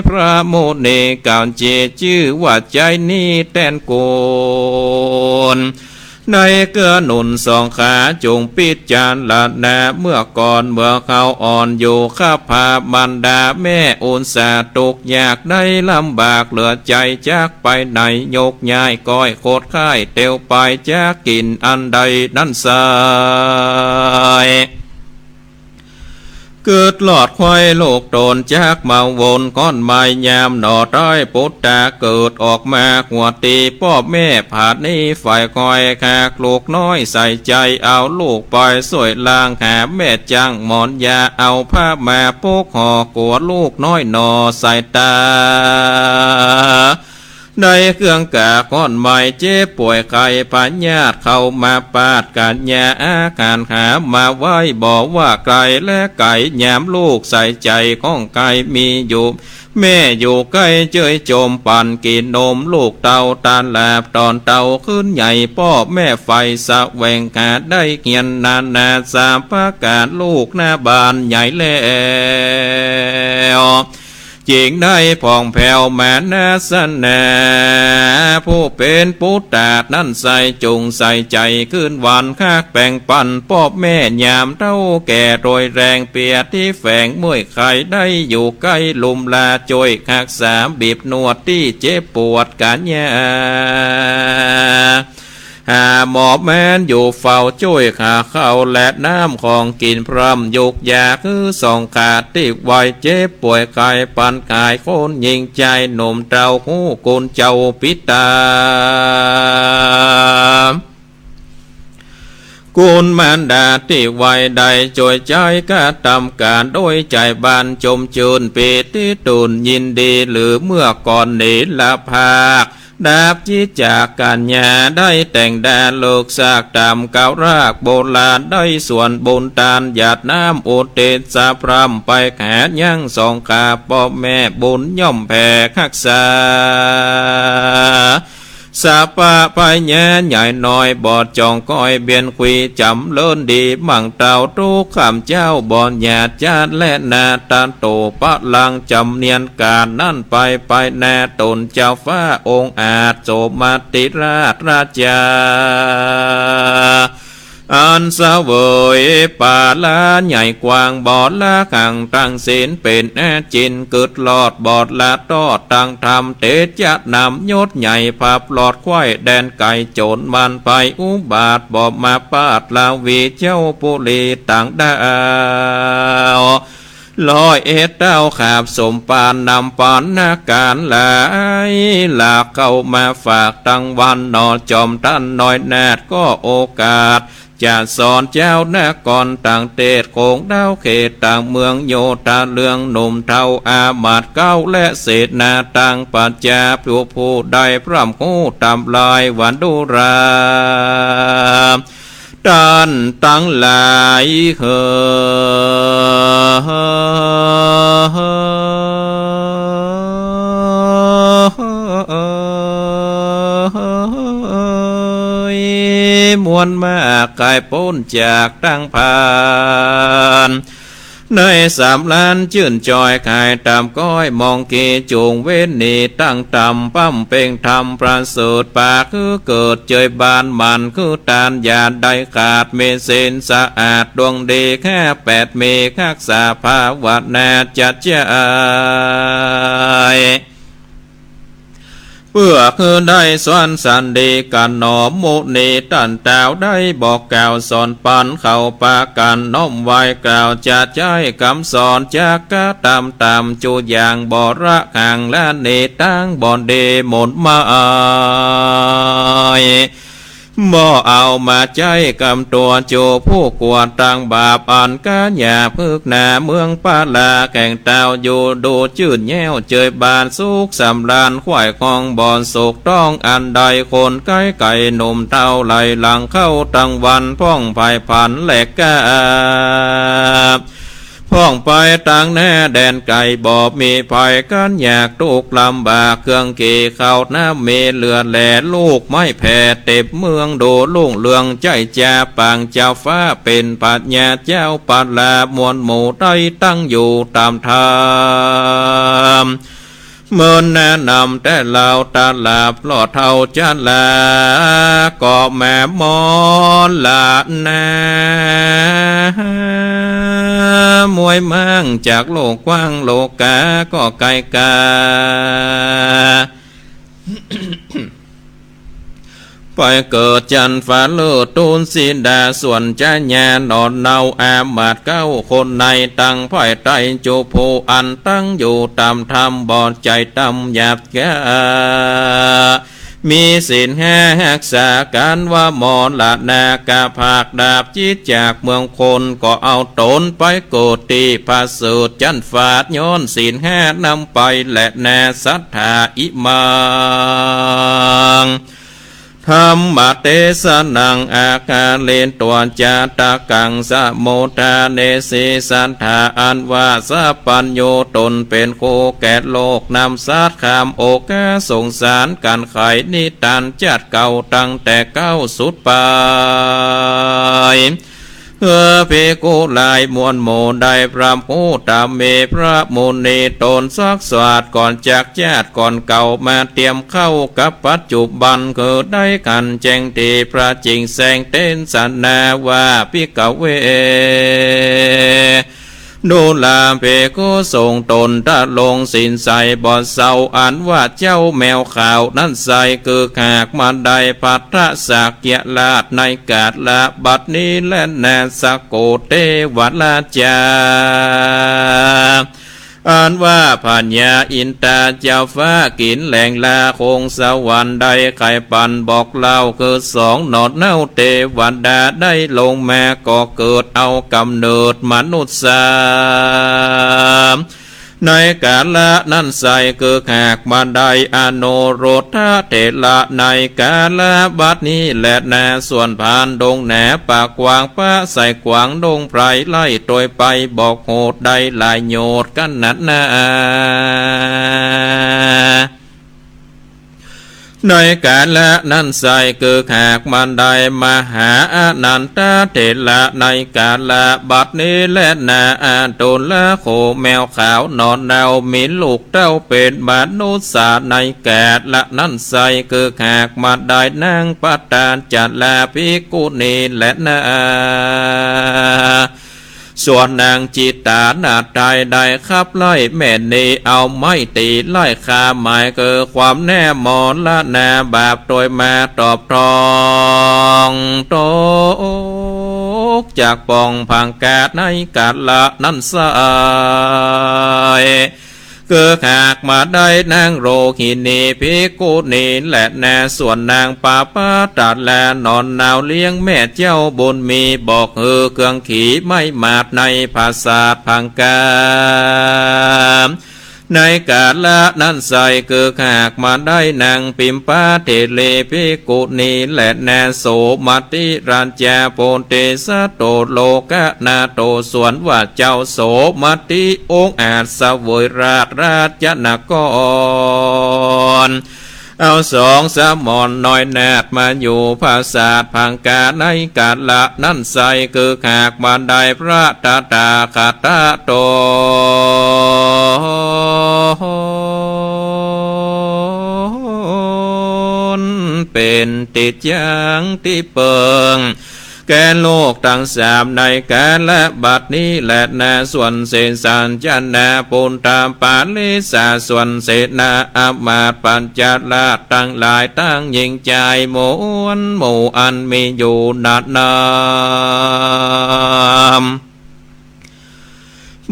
พระมุนีกล่าวเจจื้อว่าใจ๋นี้แตนกูล ในเกื้อหนุนสองขา จงพิจารณาเมื่อก่อนเมื่อเขาอ่อนอยู่ ข้าพามารดาแม่อุตส่าห์ทุกข์ยากได้ลำบากเหลือใจ๋ จักไปไหนยกย้ายก้อยโคตรค่ายเตียวไป จักกิ๋นอันใดนั้นไส้ กึ๊ดลอดใค่ลูกต๋นจักมาวน ก้อนไม้ยามหน่อใต้ปุตตาเกิดออกมา หัวตี้ป้อแม่ผาดนี้ฝ่ายคอย หากลูกน้อยใส่ใจ๋เอาลูกไป ซ่วยลางหาแม่จั้งหมอนยา เอาผ้ามาปุกห่อ กั๋วลูกน้อยหน่อใส่ต๋า ในเกื้องก๋าก้อนไม้ เจ็บป่วยไข้พยาธิเข้ามาปาดกั๋น ยาอาหารหามาไว้บ่ว่าไก๋และไก๋ ยามลูกใส่ใจ๋ของใก๋มีอยู่ แม่อยู่ใก้เจยจมปั๋นกิ๋นนมลูกเต้า ต๋าลาบต๋อนเต้าขึ้นใหญ่ ป้อแม่ใฝ่แสวงหาได้เฮียนนานาสาปะก๋าน ลูกหน้าบ้านใหญ่แล้ว จึงได้ผ่องแผ้วมานาสนา ผู้เป๋นปุตตานั้นไส้ จงใส่ใจ๋คืนหวานฮักแบ่งปั๋นป้อแม่ ยามเฒ่าแก่โรยแรงเปียตี้แฝงเมื่อยไข้ ได้อยู่ใก้ลุ่มลาจ้วยฮักษา บีบนวดตี้เจ็บปวดก๋านยา หาหมอแม้นอยู่เฝ้าจ้วยหาข้าวและน้ำของกิ๋น พร่ำยุกยาหื้อสองขาตี้ไหว เจ็บป่วยไข้ปั๋นก๋าย คนหญิงจายหนุ่มเฒ่าฮู้กุณเจ้าปิตา กุณมารดาตี้ไหวได้จ้วยใจ๊กระตำก๋าน โดยใจ๋บานจมจื้นปีติตื่นยินดี หรือเมื่อก่อนเนรภาค ดับจิตจากกัญญา ได้แต่งดาเลิกซากต๋ามเก่ารากโบราณ ได้สวนบุญตานหยาดน้ำอุทิศสะพร่ำไปหายังสองขาป้อแม่ บุญย่อมแผ่ฮักษา สะปะพญาใหญ่น้อยบอดจ่องก้อยเบียนคุยจ๋ำเลินดี มั่งเต้าทุกค่ำเจ๊าบ่หยาดจาดและนา ตาโตปะลังจ๋ำเนียนก๋านนั้นไป ไปนาต๋นเจ้าฟ้าองค์อาจโสมติราชราชา อันเสวยปาลาใหญ่กว้าง บอดละหังตังสิ้นเป๋นอาจิน กึ๊ดลอดบอดละตอดตังธรรม เตจะนำยศใหญ่พับลอดไขว้แดนไกล โจรมันภัยอุบาทบ่มาปาดลาวี เจ้าปุรีต่างดาว ร้อยเอ็ดเต้าขาบสมปานนำปานนาการหลาย หลากเข้ามาฝากตังวันหนอ จอมต้านน้อยนาถก็โอกาส จะสอนเจ้านครต่างเตศ โขงดาวเขตต่างเมือง โยธาเรืองหนุ่มเฒ่าอามาตย์เก๊า และเสนาต่างประชา ผู้ผู้ได้พร่ำฮู้ตำลายวันดุรา ต้านตังหลายเหย มวลมากกายป๊นจากตังพาน ในสำราญจื้นจอย ขายต๋ามก้อยมองเก จูงเว้นหนีตั้งต่ำ บำเพ็งธรรมประเสริฐ ปากคือเกิดเจยบานหมั่น คือตานอย่าได้ขาด มีศีลสะอาดดวงดี ข้าแปดมีฮักษาภาวนาจัดใจ๊ เปื้อคือได้สอนสันดีกั๋นหนอ มุนีต้านต้าวได้บอกกล่าวสอนปัน เขาปากั๋นน้อมไหว้กล่าวจะใจ๊กำสอน จักกระตำต๋ามจุอย่าง บ่ละห่างละหนีตางบ่ดีหมุนหมาย บ่เอามาใจ๊กำตั๋ว จูผู้กั๋วตางบาป อันก๋าหยาบพึกหนา เมืองปาลาแก่งตาวอยู่ ดูจื้นแย้วเจยบาน สุขสำราญไขว่คองบ่สุขต้องอันใด คนใก๊ไก๋หนุ่มเฒ่าไหลหลังเข้าตังวัน พ่องไพผันแหลกกา พ่องไปตังหน้าแดนไก๋ บ่มีภัยก๋านยากตุ๊กข์ลำบาก เครื่องเข่ข้าวน้ำมีเหลือแล ลูกไม้แผ่เต็มเมือง ดูรุ่งเรืองใจ๊จาปางเจ้าฟ้า เป๋นพญาเจ้าปาลามวลหมู่ได้ตั้งอยู่ต๋ามธรรม เมินแนะนำแต่ลาวตะหลาบ หล่อเฒ่าจะลา ก็แม่หมอละนา มวยมั่งจากโลกกว้างโลกาก็ไก๋กา ไปเกิดจันฟ้าเลิศตูนสีดา ส่วนจะญาหนอนเนาอามาตย์เก้าคนใน ตังภายใต้จุผู้อันตั้งอยู่ต๋ามธรรม บ่ใจ้ต่ำหยาบกล้า มีศีลห้าฮักษา ก๋านว่ามรณะกะผากดาบ จิตจากเมืองคน ก็เอาต๋นไปเกิดตี้ผาเสริฐจันฟ้า ย้อนศีลห้านำไปแลนา สัตถา อิมัง ธัมมะเตสะนัง อาคาเลนตวา จาตะกัง สะมุทธาเนสี สัตถา อันว่าสัพพัญญูต๋นเป๋นครูแก่โลก นำสัตว์ข้ามโอฆะสงสาร กั๋นไขนิทานจั๊ดเก่า ตั้งแต่เก๊าสุดปาย เออ ภิกขุหลายมวลหมู่ ได้พร่ำฮู้ต๋ามมีพระมุนีต๋น ซักสาดก่อนจากจาติก่อนเก่า มาเตียมเข้ากับปัจจุบัน คือได้หันแจ้งตี้พระจิ่งแสงเตสนาว่า ภิกขะเว ดูราภิกขุสงฆ์ต๋นทรงศีลใสบ่เศร้า อันว่าเจ้าแมวขาวนั้นไส้ คือหากมาได้ภัททสักยราช ในกาละบัดนี้แลนา สะโกเตวราชา อันว่าพญาอินทราเจ้าฟ้า กิ๋นแหลงลาคงสวรรค์ ได้ไขปันบอกเล่า คือสองหนอนเน่าเตวดาได้ลงมา ก่อเกิดเอาก๋ำเนิดมนุษย์สาม ในกาละนั้นไส้ คือหากมาได้อนุรุทธะเถระ ในกาละบัดนี้แลนา ส่วนพรานดงหนาป่ากว้าง ปะไส้ขวางดงไพร ไล่ตวยไปบอกโหด ได้หลายโยชน์กั๋นนักหนา ในกาละนั้นไส้ คือหากมาได้มหาอานันทะเถระ ในกาละบัดนี้แลนา อาตุลโขแมวขาวหนอนเน่า มีลูกเต้าเป๋นมนุษย์สา ในกาละนั้นไส้ คือหากมาได้นางปตาจาราภิกขุณีแลนา ส่วนนางจิตตานาถไตรัยได้ขับไล่แม่นี้ เอาไม้ตี๋ไล่ฆ่า หมายคือความแน่มรณะบาปตวยมาตอบตอง ตกจากป่องผางกาในกาละนั้นไส้ คือหากมาได้นางโรหินีภิกขุณีแลนา ส่วนนางปาปาตาลาหนอนเน่าเลี้ยงแม่เจ้าบุญมี บอกหื้อเครื่องขี่ไม้หมาดในผาสาทผางกา ในกาละนั้นไส้ คือหากมาได้นางปิมปาเถรีภิกขุณีแลนา โสมัตติราชาโพธิสัตโตโลกนาโถ ส่วนว่าเจ้าโสมัตติองอาจเสวยราชราชนคร เอาสองสมณน้อยนาฏมาอยู่ผาสาทผางกา ในกาละนั้นไส้ คือหากบ่ได้พระตถาคตะต๋น เป๋นตี้จั้งตี้เปิง แก่โลกตังสาม ในกาละบัดนี้แลนา ส่วนเสสะ จานา ปุตตะ ปาริสะ ส่วนเสนา อำมาตย์ ปัจจาระตังหลาย ตังหญิงจาย มวลหมู่อันมีอยู่นานา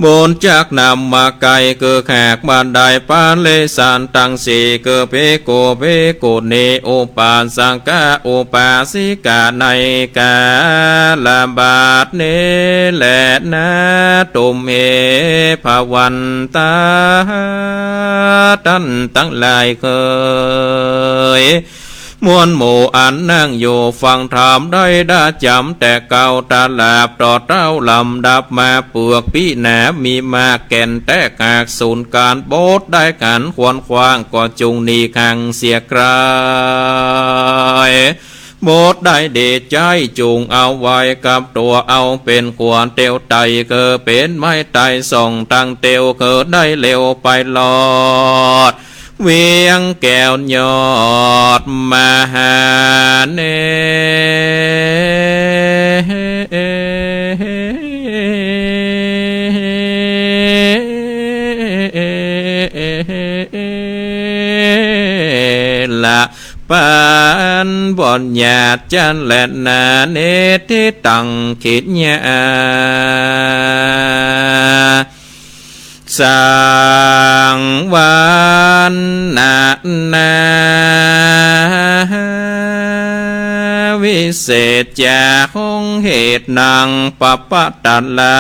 บุญจักนำมาไกล คือหากบ่ได้ปาริสะตังสี่ คือภิกขุ ภิกขุณี อุปาสกะ อุปาสิกา ในกาละบัดนี้แลนา ตุมเห ภวันตา ต้านตังหลายเอ๋ย มวลหมู่อันนั่งอยู่ฟังธรรมได้ดาจ๋ำแต่เก๊าตราบต่อเต้า ลำดับมาเปื้อปี้หนา มีมากแก่นแต๊กหากสูนย์ก๋าน บทใดหันควรขว้าง ก็จุ่งหนีห่างเสียไกล บทใดดีใจ๊จุ่งเอาไว้กับตั๋ว เอาเป๋นขัวเตียวไต คือเป๋นไม้ไตส่องตังเตียว คือได้เร็วไปรอด เวียงแก้วยอดมหาเนร ปัญญาจันทร์แลนา นิทธิตัง ขิญญา สังวรรณนา วิเศษจา หงเหตุนัง ปะปะตะลา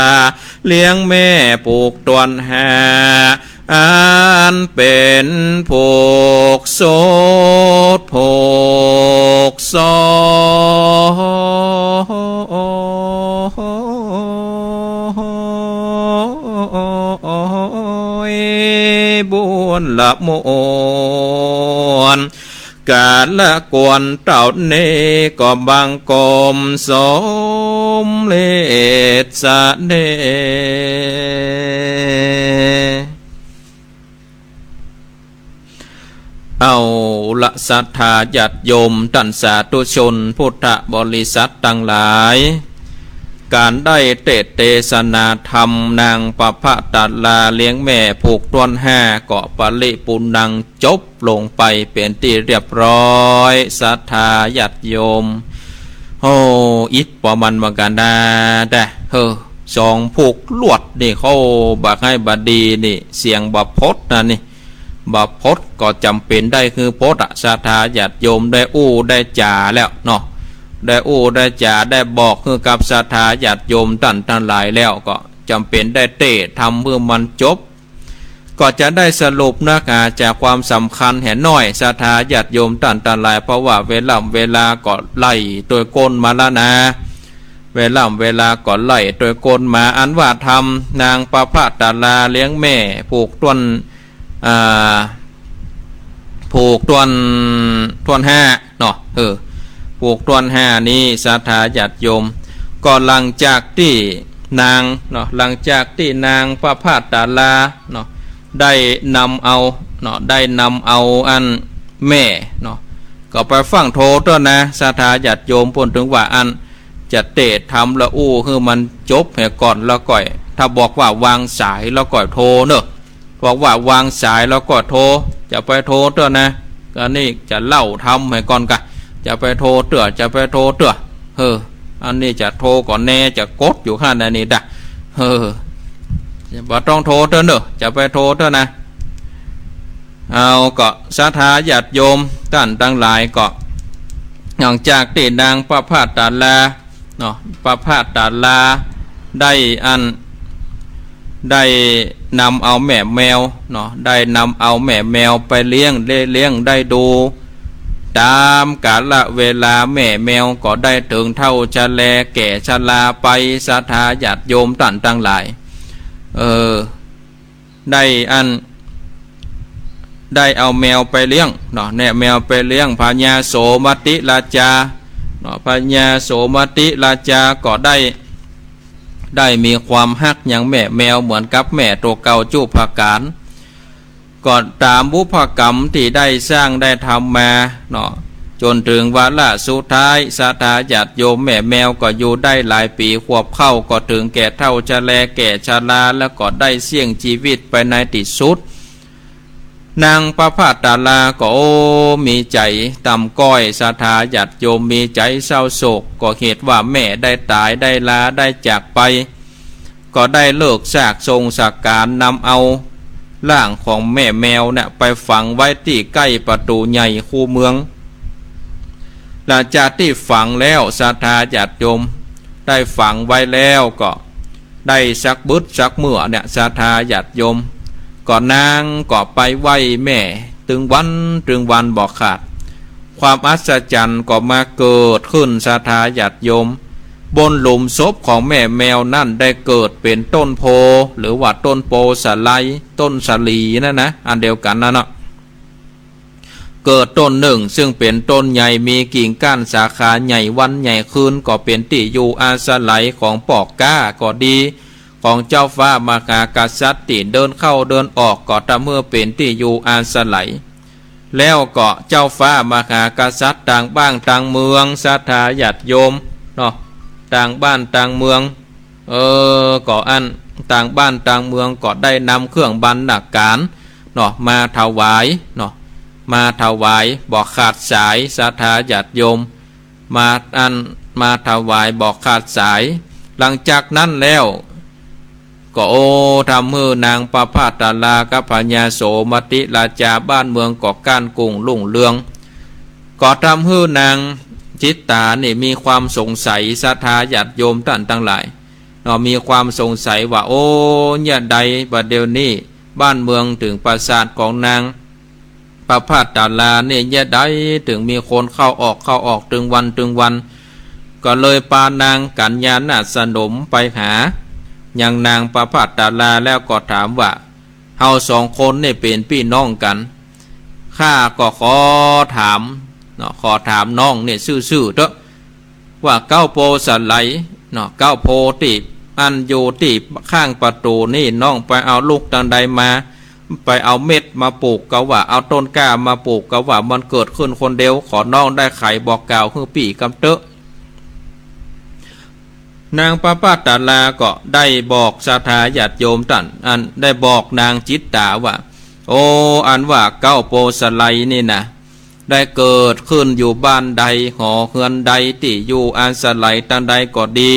เลี้ยงแม่ผูกต้วนห้า อันเป๋นผูกโสดผูกซอย บุญละมวล ก๋าละควรเต้านี้ ก็บังคมสมเร็จเสน่ห์ เอาละศรัทธาญาติโยมต้านสาธุชนพุทธบริษัทตังหลาย ก๋านได้เตสน์เตสนาธรรมนางปะพะตะลาเลี้ยงแม่ผูกต้วนห้า ก็ปริปูรณ์ัง จบลงไปเป๋นตี้เรียบร้อย ศรัทธาญาติโยม โอ้ อิดปอมันเหมือนกั๋นนา แต่ เฮ้อ สองผูกลวดนี่เขาบ่ใค่บ่ดีนี่ เสียงบ่พดนะนี่ บ่พดก็จ๋ำเป๋นได้หื้อพดอะ ศรัทธาญาติโยมได้อู้ได้จ๋าแล้วเนาะ ได้อู้ได้จ๋าได้บอกหื้อกับศรัทธาญาติโยมต้านตังหลายแล้ว ก็จ๋ำเป๋นได้เตสน์ทำหื้อมันจบ ก็จะได้สรุปเนื้อหาจากความสำคัญแหน้อย ศรัทธาญาติโยมต้านตังหลาย เพราะว่าเวล่ำเวลาก็ไล่ตวยก้นมาละนา เวล่ำเวลาก็ไล่ตวยก้นมา อันว่าธรรมนางปะพะตะลาเลี้ยงแม่ผูกต้วน อ่า ผูกต้วน ต้วนห้าเนาะ เออ ผูกต้วนห้านี้ ศรัทธาญาติโยม ก็หลังจากตี้นางเนาะ หลังจากตี้นางปะพะตะลาเนาะ ได้นำเอาเนาะ ได้นำเอาอันแม่เนาะ ก็ไปฟั่งโทรเตื้อนะ ศรัทธาญาติโยม เปิ้นถึงว่าอันจะเตสน์ทำละอู้หื้อมันจบเหียก่อนแล้วก่อย ถ้าบอกว่าวางสายแล้วก่อยโทรเนาะ บอกว่าวางสายแล้วก่อยโทร จะไปโทรเตื้อนะ อันนี้จะเล่าธรรมเหียก่อนกะ จะไปโทรเตื้อ จะไปโทรเตื้อ เออ อันนี้จะโทรก่อนแน่ จะกดอยู่ข้างในนี่ดะ เออ บ่ต้องโทรเตื้อเนาะ จะไปโทรเตื้อนะ เอาก็ศรัทธาญาติโยมต้านตังหลายก็ หลังจากตี้นางปะพะตะลาเนาะ ปะพะตะลาได้อัน ได้นำเอาแม่แมวเนาะ ได้นำเอาแม่แมวไปเลี้ยง ได้เลี้ยงได้ดู ต๋ามกาละเวลาแม่แมวก็ได้เถิงเฒ่าชะแลแก่ชราไป ศรัทธาญาติโยมต้านตังหลาย เออ ได้อัน ได้เอาแมวไปเลี้ยงเนาะ แน่ แมวไปเลี้ยง พญาโสมติราชาเนาะ พญาโสมติราชาก็ได้ ได้มีความฮักยังแม่แมวเหมือนกับแม่ตั๋วเก่าจุ๊ประก๋าน ก็ต๋ามบุพกรรมตี้ได้สร้างได้ทำมาเนาะ จ๋นเถิงวาระสุดท้าย ศรัทธาญาติโยม แม่แมวก็อยู่ได้หลายปี๋ ขวบเข้าก็เถิงแก่เฒ่าชะแลแก่ชรา แล้วก็ได้เสี้ยงจีวิตไปในตี้สุด นางประภาสตราก็ โอ้ มีใจ๋ต่ำก้อย ศรัทธาญาติโยม มีใจ๋เศร้าโศก ก็เหตุว่าแม่ได้ต๋ายได้ลาได้จากไป ก็ได้เลิกซากส่งสังขาร นำเอาร่างของแม่แมวเนี่ยไปฝังไว้ตี้ใก้ประตู๋ใหญ่คูเมือง หลังจากตี้ฝังแล้ว ศรัทธาญาติโยม ได้ฝังไว้แล้วก็ได้สักบึดสักเมื่อเนี่ย ศรัทธาญาติโยม ก็นางก็ไปไหว้แม่ตึงวันตึงวันบ่ขาด ความอัศจรรย์ก็มาเกิดขึ้น ศรัทธาญาติโยม บนหลุมศพของแม่แมวนั้นได้เกิดเป๋นต้นโพธิ์ หรือว่าต้นโพธิ์สะไล ต้นสาลีนั่นนะ อันเดียวกั๋นนั่นเนาะ เกิดต้นนึ่ง ซึ่งเป๋นต้นใหญ่ มีกิ่งก้านสาขาใหญ่วันใหญ่คืน ก็เป๋นตี้อยู่อาศัยของป้อก๊าก็ดี ของเจ้าฟ้ามหากษัตริย์ตี้เดินเข้าเดินออก ก็ทำหื้อเป๋นตี้อยู่อาศัย แล้วก็เจ้าฟ้ามหากษัตริย์ต่างบ้านต่างเมือง ศรัทธาญาติโยมเนาะ ต่างบ้านต่างเมือง เออ ก็อั้น ต่างบ้านต่างเมืองก็ได้นำเครื่องบรรณาการเนาะ มาถวายเนาะ มาถวายบ่ขาดสาย ศรัทธาญาติโยม มาอั้น มาถวายบ่ขาดสาย หลังจากนั้นแล้ว ก็ โอ้ ทำหื้อนางประภาสตรากับพญาโสมติราชา บ้านเมืองก็ก้านกุ่งรุ่งเรือง ก็ทำหื้อนางจิตตานี่มีความสงสัย ศรัทธาญาติโยมต้านตังหลายเนาะ มีความสงสัยว่า โอ้ เยียะใดบ่าเดี่ยวนี้ บ้านเมืองเถิงปราสาทของนางประภาสตรานี่ เยียะใดเถิงมีคนเข้าออกเข้าออกตึงวันตึงวัน ก็เลยปานางกัญญานาถสนมไปหายังนางประภาสตรา แล้วก็ถามว่า เฮาสองคนนี่เป๋นปี้น้องกั๋น ข้าก็ขอถามเนาะ ขอถามน้องนี่ซื่อๆ เต๊อะ ว่าเก๊าโพธิ์สะไลเนาะ เก๊าโพธิ์ตี้อั้นอยู่ตี้ข้างประตู๋นี่ น้องไปเอาลูกตังใดมา ไปเอาเม็ดมาปลูกกาว่า เอาต้นกล้ามาปลูกกาว่า มันเกิดขึ้นคนเดียว ขอน้องได้ไขบอกกล่าวหื้อปี้กำเต๊อะ นางประภาสตราก็ได้บอกศรัทธาญาติโยมต้านอั้น ได้บอกนางจิตตาว่า โอ้ อันว่าเก๊าโพธิ์สะไลนี่นะ ได้เกิดขึ้นอยู่บ้านใดหอเฮือนใดตี้อยู่อาศัยตังใดก็ดี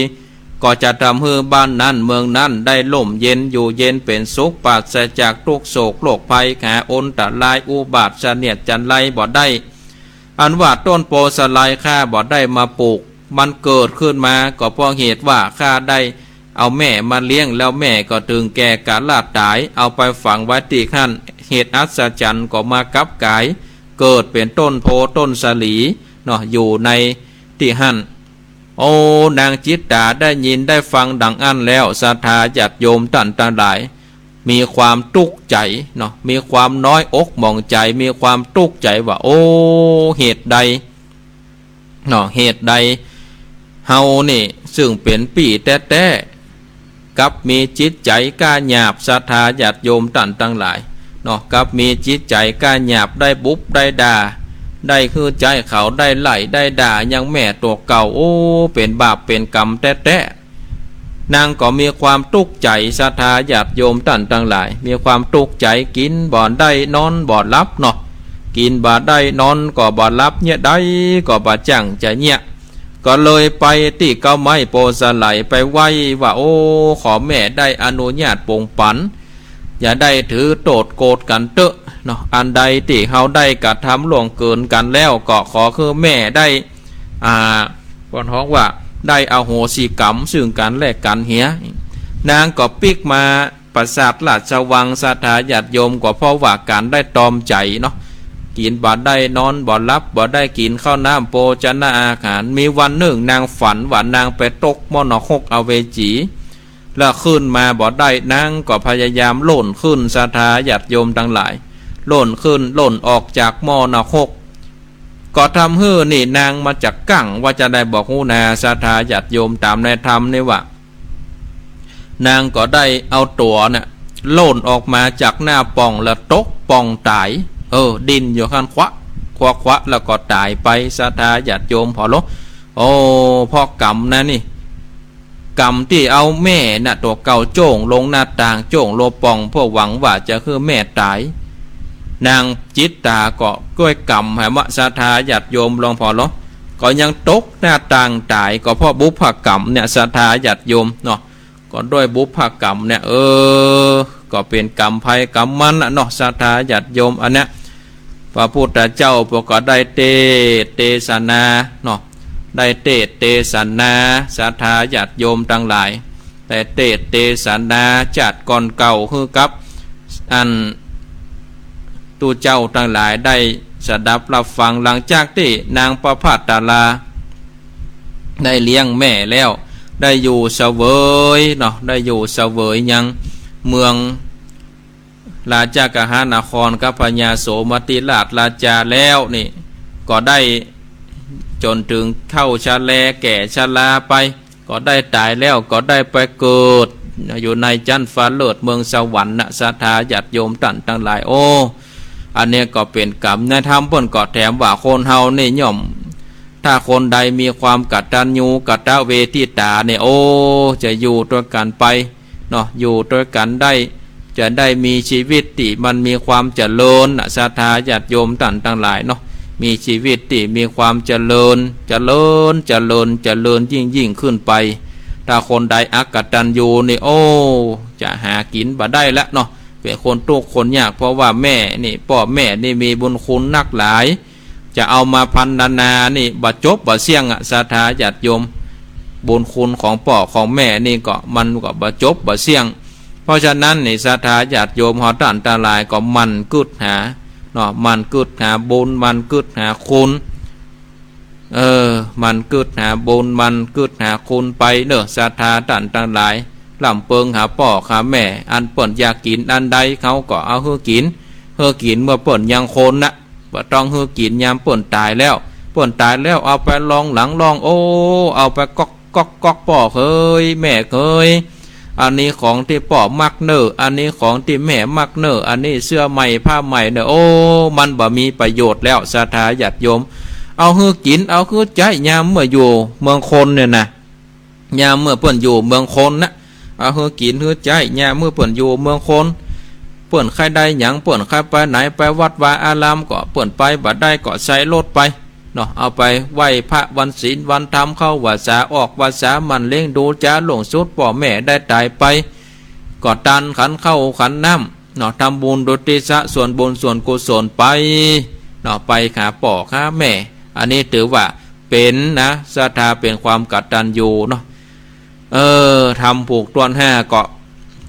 ก็จะทำหื้อบ้านนั้นเมืองนั้นได้ร่มเย็นอยู่เย็นเป๋นสุข ปราศจากทุกข์โศกโรคภัย หาอันตรายอุบาทเสนียดจัญไรบ่ได้ อันว่าต้นโพธิ์สะไลข้าบ่ได้มาปลูก มันเกิดขึ้นมาก็เพราะเหตุว่าข้าได้เอาแม่มาเลี้ยง แล้วแม่ก็เถิงแก่กาลต๋าย เอาไปฝังไว้ตี้หั้น เหตุอัศจรรย์ก็มากลับก๋าย เกิดเป๋นต้นโพธิ์ต้นสาลีเนาะ อยู่ในตี้หั้น โอ้ นางจิตตาได้ยินได้ฟังดังอั้นแล้ว ศรัทธาญาติโยมต้านตังหลาย มีความตุ๊กข์ใจ๋เนาะ มีความน้อยอกหมองใจ๋ มีความตุ๊กข์ใจ๋ว่า โอ้ เหตุใดเนาะ เหตุใดเฮานี่ซึ่งเป๋นปี้แต๊ๆ กลับมีจิตใจ๋ก้าหยาบ ศรัทธาญาติโยมต้านตังหลายเนาะ กลับมีจิตใจ๋ก้าหยาบ ได้บุบได้ด่า ได้หื้อใจ๊เขาได้ไล่ได้ด่ายังแม่ตั๋วเก่า โอ้ เป๋นบาปเป๋นกรรมแต๊ๆ นางก็มีความตุ๊กข์ใจ๋ ศรัทธาญาติโยมต้านตังหลาย มีความตุ๊กข์ใจ๋ กิ๋นบ่ได้นอนบ่หลับเนาะ กิ๋นบ่ได้นอนก็บ่หลับ เยียะใดก็บ่จั่งจะเยียะ ก็เลยไปตี้เก๊าไม้โพธิ์สะไล ไปไหว้ว่า โอ้ ขอแม่ได้อนุญาตปงปั๋น อย่าได้ถือโต้ษโกรธกั๋นเต๊อะเนาะ อันใดตี้เฮาได้กระทำล่วงเกินกั๋นแล้ว ก็ขอหื้อแม่ได้ อ่า เปิ้นฮ้องว่าได้อโหสิกรรมซึ่งกั๋นและกั๋นเหีย นางก็ปิ๊กมาปราสาทราชวัง ศรัทธาญาติโยม ก็เพราะว่าก๋านได้ตรอมใจ๋เนาะ กิ๋นบ่ได้นอนบ่หลับ บ่ได้กิ๋นข้าวน้ำโภชนาอาหาร มีวันนึ่งนางฝันว่านางไปตกหม้อนรกอเวจี แล้วขึ้นมาบ่ได้ นางก็พยายามโล่นขึ้น ศรัทธาญาติโยมตังหลาย ล่นขึ้นล่นออกจากหม้อนรก ก็ทำหื้อนี่นางมาจักกั๋งว่าจาใดบ่ฮู้นา ศรัทธาญาติโยม ต๋ามในธรรมนี่ว่า นางก็ได้เอาตั๋วเนี่ยล่นออกมาจากหน้าป่องแล้วตกป่องต๋าย เออ ดิ้นอยู่หั้น ขวะ ขวะ ขวะ แล้วก็ต๋ายไป ศรัทธาญาติโยม ผ่อลอ โอ้ เพราะกรรมนะนี่ กรรมตี้เอาแม่น่ะตั๋วเก่าโจ้งลงหน้าต่าง โจ้งลงป่อง เพื่อหวังว่าจะหื้อแม่ต๋าย นางจิตตาก็ด้วยกรรม หาว่าศรัทธาญาติโยม ลองผ่อลอ ก็ยังตกหน้าต่างต๋าย ก็เพราะบุพกรรมเนี่ย ศรัทธาญาติโยมเนาะ ก็ด้วยบุพกรรมเนี่ย เออ ก็เป๋นกรรมใผกรรมมันน่ะเนาะ ศรัทธาญาติโยม อันเนี้ย พระพุทธเจ้าเปิ้นก็ได้เตสน์เตสนาเนาะ ได้เตสน์เตสนา ศรัทธาญาติโยมตังหลาย ได้เตสน์เตสนาจาติก่อนเก่าหื้อกับ อัน ตุ๊เจ้าตังหลายได้สดับฮับฟัง หลังจากตี้นางประภัสสรา ได้เลี้ยงแม่แล้ว ได้อยู่เสวยเนาะ ได้อยู่เสวยยังเมืองราชกฤหนครกับพญาโสมติราชราชาแล้วนี่ ก็ได้จ๋นเถิงเฒ่าชราแก่ชราไป ก็ได้ต๋ายแล้ว ก็ได้ไปเกิดอยู่ในจั๊นฟ้าเลิศเมืองสวรรค์นะ ศรัทธาญาติโยมต้านตังหลาย โอ้ อันเนี้ยก็เป๋นกรรม ในธรรมเปิ้นก็แถมว่าคนเฮานี่ย่อม ถ้าคนใดมีความกตัญญูกตเวทิตาเนี่ย โอ้ จะอยู่ตวยกั๋นไปเนาะ อยู่ตวยกั๋นได้ จะได้มีชีวิตตี้มันมีความเจริญนะ ศรัทธาญาติโยมต้านตังหลายเนาะ มีชีวิตตี้มีความเจริญ เจริญ เจริญ เจริญยิ่งยิ่งขึ้นไป ถ้าคนใดอกตัญญูนี่ โอ้ จะหากิ๋นบ่ได้ละเนาะ เป๋นคนตุ๊กข์คนยาก เพราะว่าแม่นี่ ป้อแม่นี่มีบุญคุณนักหลาย จะเอามาพรรณนานี่บ่จบบ่เสี้ยงอะ ศรัทธาญาติโยม บุญคุณของป้อของแม่นี่ก็มันก็บ่จบบ่เสี้ยง เพราะฉะนั้นนี่ ศรัทธาญาติโยมเฮาต้านตังหลายก็หมั่นกึ๊ดหาเนาะ หมั่นกึ๊ดหาบุญ หมั่นกึ๊ดหาคุณ เออ หมั่นกึ๊ดหาบุญ หมั่นกึ๊ดหาคุณไปเนาะ ศรัทธาต้านตังหลาย ลำเปิงหาป้อหาแม่ อันเปิ้นอยากกิ๋นอันใด เฮาก็เอาหื้อกิ๋น หื้อกิ๋นเมื่อเปิ้นยังคนนะ บ่ต้องหื้อกิ๋นยามเปิ้นต๋ายแล้ว เปิ้นต๋ายแล้วเอาไปลองหลังลอง โอ้ เอาไปก๊อกก๊อกก๊อก ป้อเขย แม่เขย อันนี้ของตี้ป้อมักเน่อ อันนี้ของตี้แม่มักเน่อ อันนี้เสื้อใหม่ผ้าใหม่เน่อ โอ้ มันบ่มีประโยชน์แล้ว ศรัทธาญาติโยม เอาหื้อกิ๋น เอาหื้อใจ๊ยามเมื่ออยู่เมืองคนเนี่ยนะ ยามเมื่อเปิ้นอยู่เมืองคนนะ เอาหื้อกิ๋นหื้อใจ๊ยามเมื่อเปิ้นอยู่เมืองคน เปิ้นใค่ได้หยัง เปิ้นใค่ไปไหน ไปวัดวาอารามก็ เปิ้นไปบ่ได้ก็ใซ้รถไปเนาะ เอาไปไหว้พระวันศีลวันธรรม เข้าวัสสาออกวัสสา หมั่นเลี้ยงดูจ๋า ล่วงสุดป้อแม่ได้ต๋ายไป ก็ตานขันข้าวขันน้ำเนาะ ทำบุญอุทิศส่วนบุญส่วนกุศลไปเนาะ ไปหาป้อหาแม่ อันนี้ถือว่าเป๋นนะ ศรัทธาเป๋นความกตัญญูเนาะ เออ ทำผูกต้วนห้าก็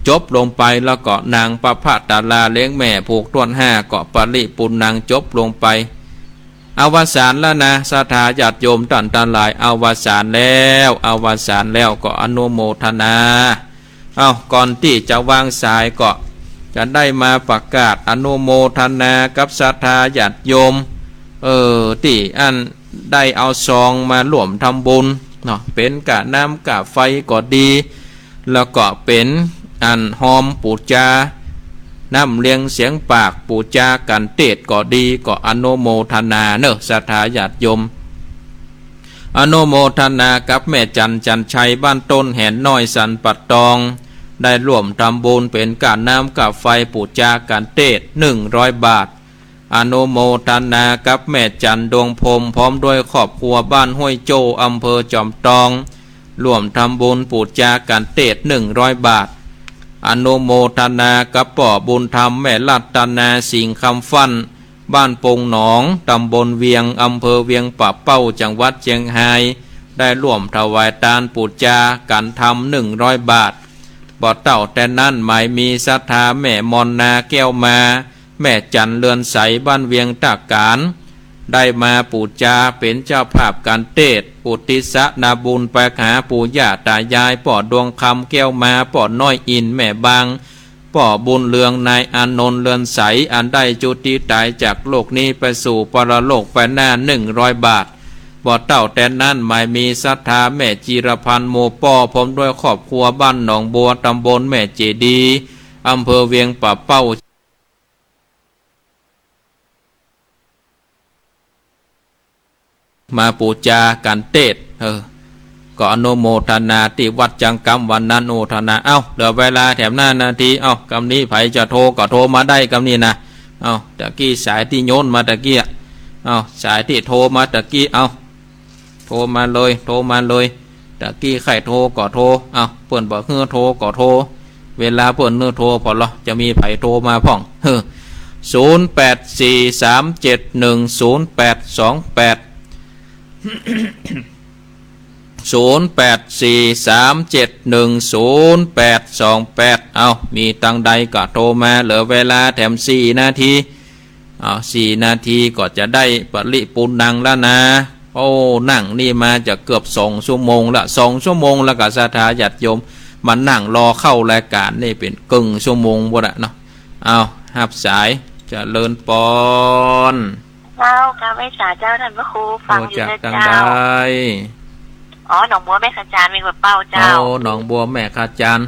จบลงไป แล้วก็นางประภัสสราเลี้ยงแม่ผูกต้วนห้าก็ปริปุณณังจบลงไป อวสานแล้วนะ ศรัทธาญาติโยมต้านตังหลาย อวสานแล้ว อวสานแล้วก็อนุโมทนา เอ้า ก่อนตี้จะวางสายก็จะได้มาประกาศอนุโมทนากับศรัทธาญาติโยม เออ ตี้อันได้เอาซองมาร่วมทำบุญเนาะ เป๋นก้าน้ำก้าไฟก็ดี แล้วก็เป๋นอันฮอมปู๋จา น้ำเลียงเสียงปากปู๋จากัณฑ์เตศน์ก็ดี ก็อนุโมทนาเนาะ ศรัทธาญาติโยม อนุโมทนากับแม่จันทร์ จันทร์ชัย บ้านต้นแหนน้อย สันป่าตอง ได้ร่วมทำบุญเป๋นก้าน้ำก้าไฟปู๋จากัณฑ์เตศน์ หนึ่งร้อยบาท อนุโมทนากับแม่จันทร์ ดวงพรหม พร้อมด้วยครอบครัว บ้านห้วยโจ้ อำเภอจอมตอง ร่วมทำบุญปู๋จากัณฑ์เตศน์ หนึ่งร้อยบาท อนุโมทนากับป้อบุญธรรม แม่รัตนา สิงห์คำฟั่น บ้านปงหนอง ตำบลเวียง อำเภอเวียงป่าเป้า จังหวัดเจียงฮาย ได้ร่วมถวายตานปู๋จากัณฑ์ธรรม หนึ่งร้อยบาท บ่เต้าแต่นั้น หมายมีศรัทธาแม่มอนนา แก้วมา แม่จันทร์ เรือนใส บ้านเวียงตากาน ได้มาปู๋จาเป๋นเจ้าภาพกัณฑ์เตศน์ อุทิศนาบุญไปหาปู่ย่าต๋ายาย ป้อดวงคำ แก้วมา ป้อน้อยอินทร์ แม่บาง ป้อบุญเรือง นายอานนท์ เรือนใส อันได้จุติต๋ายจากโลกนี้ไปสู่ปรโลกไปหน้า หนึ่งร้อยบาท บ่เต้าแต่นั้นหมายมีศรัทธาแม่จีรพันธ์ หมู่ป้อ พร้อมด้วยครอบครัว บ้านหนองบัว ตำบลแม่เจดีย์ อำเภอเวียงป่าเป้า มาปู๋จากั๋นเต๊ด เออ ก็อนุโมทนาตี้วัดจังกำวันนั้น โมทนา เอ้า เหลือเวลาแถมห้านาที เอ้า กำนี้ใผจะโทรก็โทรมาได้กำนี้นะ เอ้า ตะกี้สายตี้โยนมาตะกี้อะ เอ้า สายตี้โทรมาตะกี้ เอ้า โทรมาเลย โทรมาเลย ตะกี้ใค่โทรก็โทร เอ้า เปิ้นบ่หื้อโทรก็โทร เวลาเปิ้นหื้อโทรผ่อลอ จะมีใผโทรมาพ่อง เฮ้อ ศูนย์แปดสี่สามเจ็ดหนึ่งศูนย์แปดสองแปด ศูนย์แปดสี่สามเจ็ดหนึ่งศูนย์แปดสองแปด เอ้า มีตังใดก็โทรมา เหลือเวลาแถมสี่นาที อ้าว สี่นาทีก็จะได้ปริปูณังแล้วนะ โอ้ นั่งนี่มาจะเกือบสองชั่วโมงละ สองชั่วโมงแล้วก็ศรัทธาญาติโยมมานั่งรอเข้ารายก๋านนี่เป๋นเกิ่งชั่วโมงพุ้นละเนาะ อ้าว ฮับสาย เจริญปอน เจ้า กราบไหว้สาเจ้าต้านพระครู ฟังอยู่เน่อเจ้า โทรจากตางใด อ๋อ หนองบัวแม่ขจาน เวียงป่าเป้าเจ้า โอ้ หนองบัวแม่ขจาน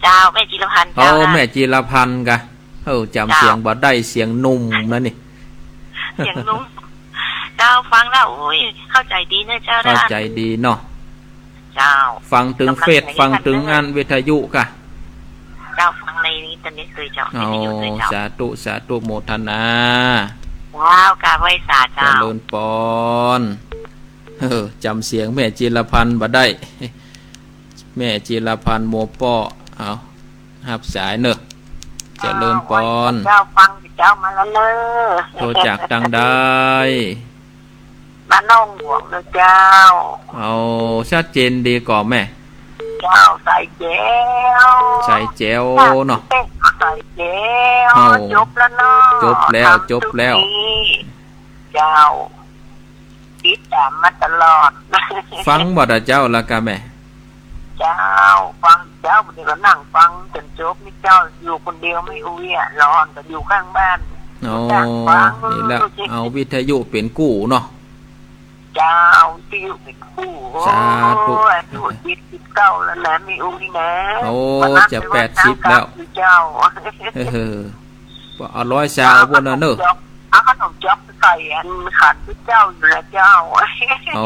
เจ้า แม่จีรพันธ์ โอ้ เจ้า แม่จีรพันธ์กะ เออ จ๋ำเสียงบ่ได้ เสียงหนุ่มนะนี่ เสียงหนุ่ม เจ้า ฟังแล้ว อุ้ย เข้าใจ๋ดีเน่อเจ้า เข้าใจ๋ดีเนาะ เจ้า ฟังตึงเฟซ ฟังตึงอันวิทยุกะ เจ้า ฟังในอินเทอร์เน็ตเลยเจ้า โอ้ วิทยุเลยเจ้า สาธุ สาธุ โมทนา เจ้า กราบไหว้สาเจ้า เจริญปอน เออ จ๋ำเสียงแม่จีรพันธ์บ่ได้ แม่จีรพันธ์ หมู่ป้อ เอา ฮับสายเน่อ เจริญปอน เจ้า ฟังเจ้ามาแล้วเน่อ โทรจากตางใด บ้านหนองบัวเน่อเจ้า เอา ชัดเจนดีก่อแม่ เจ้า ใสแจ๋ว ใสแจ๋วเนาะ ใสแจ๋ว เอา จบแล้วเนาะ จบแล้ว ทำ จบแล้ว สุขี เจ้า ติดต๋ามมาตลอด ฟังบ่เจ้า แล้วกะแม่ เจ้า ฟังเจ้า บ่าเดี่ยวก็นั่งฟังจ๋นจบนี่เจ้า อยู่คนเดียวไม่อู้อี้อะ หลอนก็อยู่ข้างบ้าน โอ้ นั่งฟัง นี่แหละ เอาวิทยุเป๋นกู้เนาะ เจ้า วิทยุเป๋นกู้ สาธุ โอ้ย อายุเจ็ดสิบเก้าแล้วนะ ไม่อู้อี้นะ โอ้ จะแปดสิบแล้ว เจ้า เออ เอาร้อยซาวพุ้นน่ะเน่อ เอาขนมจ๊อกใส่อันขันพระเจ้าอยู่นะเจ้า โอ้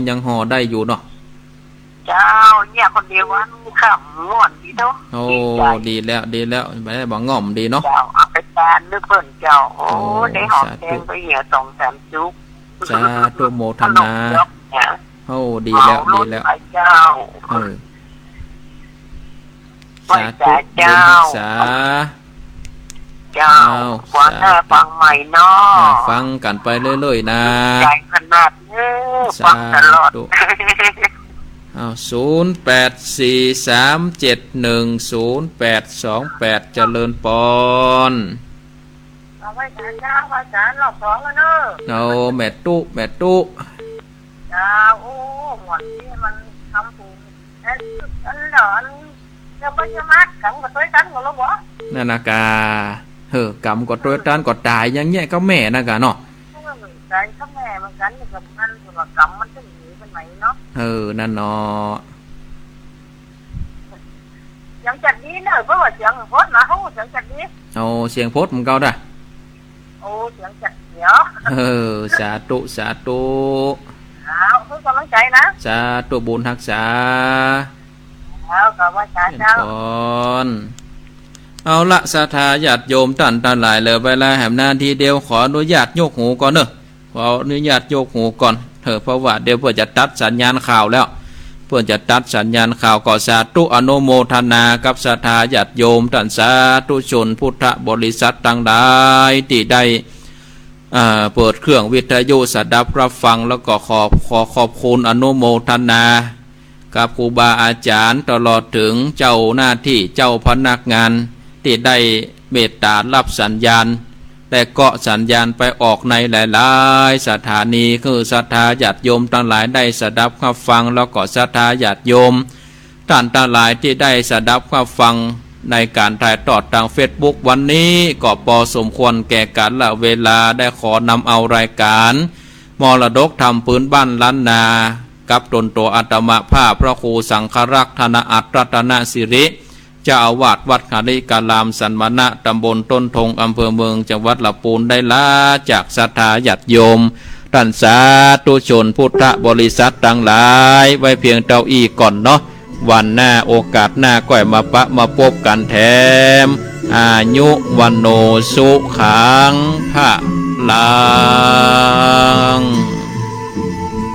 ยังห่อได้อยู่เนาะ เจ้า เนี่ยคนเดียววันค่ำม่วนดีเนาะ โอ้ ดีใจ ดีแล้ว ดีแล้ว บ่ได้บ่ง่อมดีเนาะ เจ้า เอาไปตานนึกเปิ้นเจ้า โอ้ โอ้ ได้หอมแดง สาธุ ไปเหี่ยสองสามจุก สาธุ โมทนา ขนมจ๊อกเนี่ย โอ้ ดีแล้ว เอา ดีแล้ว ไปเจ้า เออ ไหว้สาเจ้า สาธุ บุญฮักษา เจ้า เอา ฟังหน้า สาธุ ฟังใหม่เนาะ อ่า ฟังกั๋นไปเรื่อยๆ นะ ใจขนาดนี้ สาธุ ฟังตลอด เอา ศูนย์แปดสี่สามเจ็ดหนึ่งศูนย์แปดสองแปด เจริญปอน เอาไหว้สาเจ้า ไหว้สารอบสองแล้วเนอะ เอา แม่ตุ๊ แม่ตุ๊ เจ้า โอ้ หมดนี่มันทำถูก เอ๊ะ อันเดียว อันเดียว มันจะมากำก็ตวยตันก็แล้วบ่ นั่นนะกา เฮ้อ กำก็ตวยตันก็ต๋ายอย่างเงี้ยก็แม่นะกาเนาะ เออ ใจ้ก็แม่เหมือนกั๋น นี่ก็มัน ก็ว่ากำมันจะหนีไปไหนเนาะ เออ นั่นเนาะ เสียงจัดดีเนอะ เพราะว่าเสียงโพดนะ โอ้ เสียงจัดดี โอ้ เสียงโพดเหมือนกั๋นนะ โอ้ เสียงจัดเสียว เออ สาธุ สาธุ อ้าว เพื่อกำลังใจ๋นะ สาธุ บุญฮักษา แล้วก็ไหว้สาเจ้า เจริญปอน เอาละ ศรัทธาญาติโยมต้านตังหลาย เหลือเวลาแหมนาทีเดียว ขออนุญาตยกหูก่อนเนอะ ขออนุญาตยกหูก่อนเถอะ เพราะว่าเดี๋ยวเปิ้นจะตัดสัญญาณข่าวแล้ว เปิ้นจะตัดสัญญาณข่าว ก็สาธุอนุโมทนากับศรัทธาญาติโยมต้านสาธุชนพุทธบริษัทตังหลายตี้ได้ อ่า เปิดเครื่องวิทยุสดับฮับฟัง แล้วก็ขอ ขอขอบคุณอนุโมทนา กับครูบาอาจ๋ารย์ ตลอดเถิงเจ้าหน้าตี้เจ้าพนักงาน ตี้ได้เมตต๋าฮับสัญญาณ และก็สัญญาณไปออกในหลายๆ สถานี หื้อศรัทธาญาติโยมตังหลายได้สดับฮับฟัง แล้วก็ศรัทธาญาติโยมต้านตังหลายตี้ได้สดับฮับฟัง ในก๋านถ่ายทอดตางเฟซบุ๊กวันนี้ก็ปอสมควรแก่กาลเวลา ได้ขอนำเอารายก๋านมรดกธรรมปื๊นบ้านล้านนา กับต๋นตั๋วอาตมาภาพพระครูสังฆรักษ์ ธนอัตรัตนสิริ เจ้าอาวาสวัดหริการามสันมณะ ตำบลต้นทง อำเภอเมือง จังหวัดละปูน ได้ลาจากศรัทธาญาติโยม ต้านสาธุชนพุทธบริษัทตังหลาย ไว้เพียงเต้าอี้ก่อนเนาะ วันหน้าโอกาสหน้าก้อยมาปะมาปบกั๋นแถม อายุ วัณโณ สุขัง พะลัง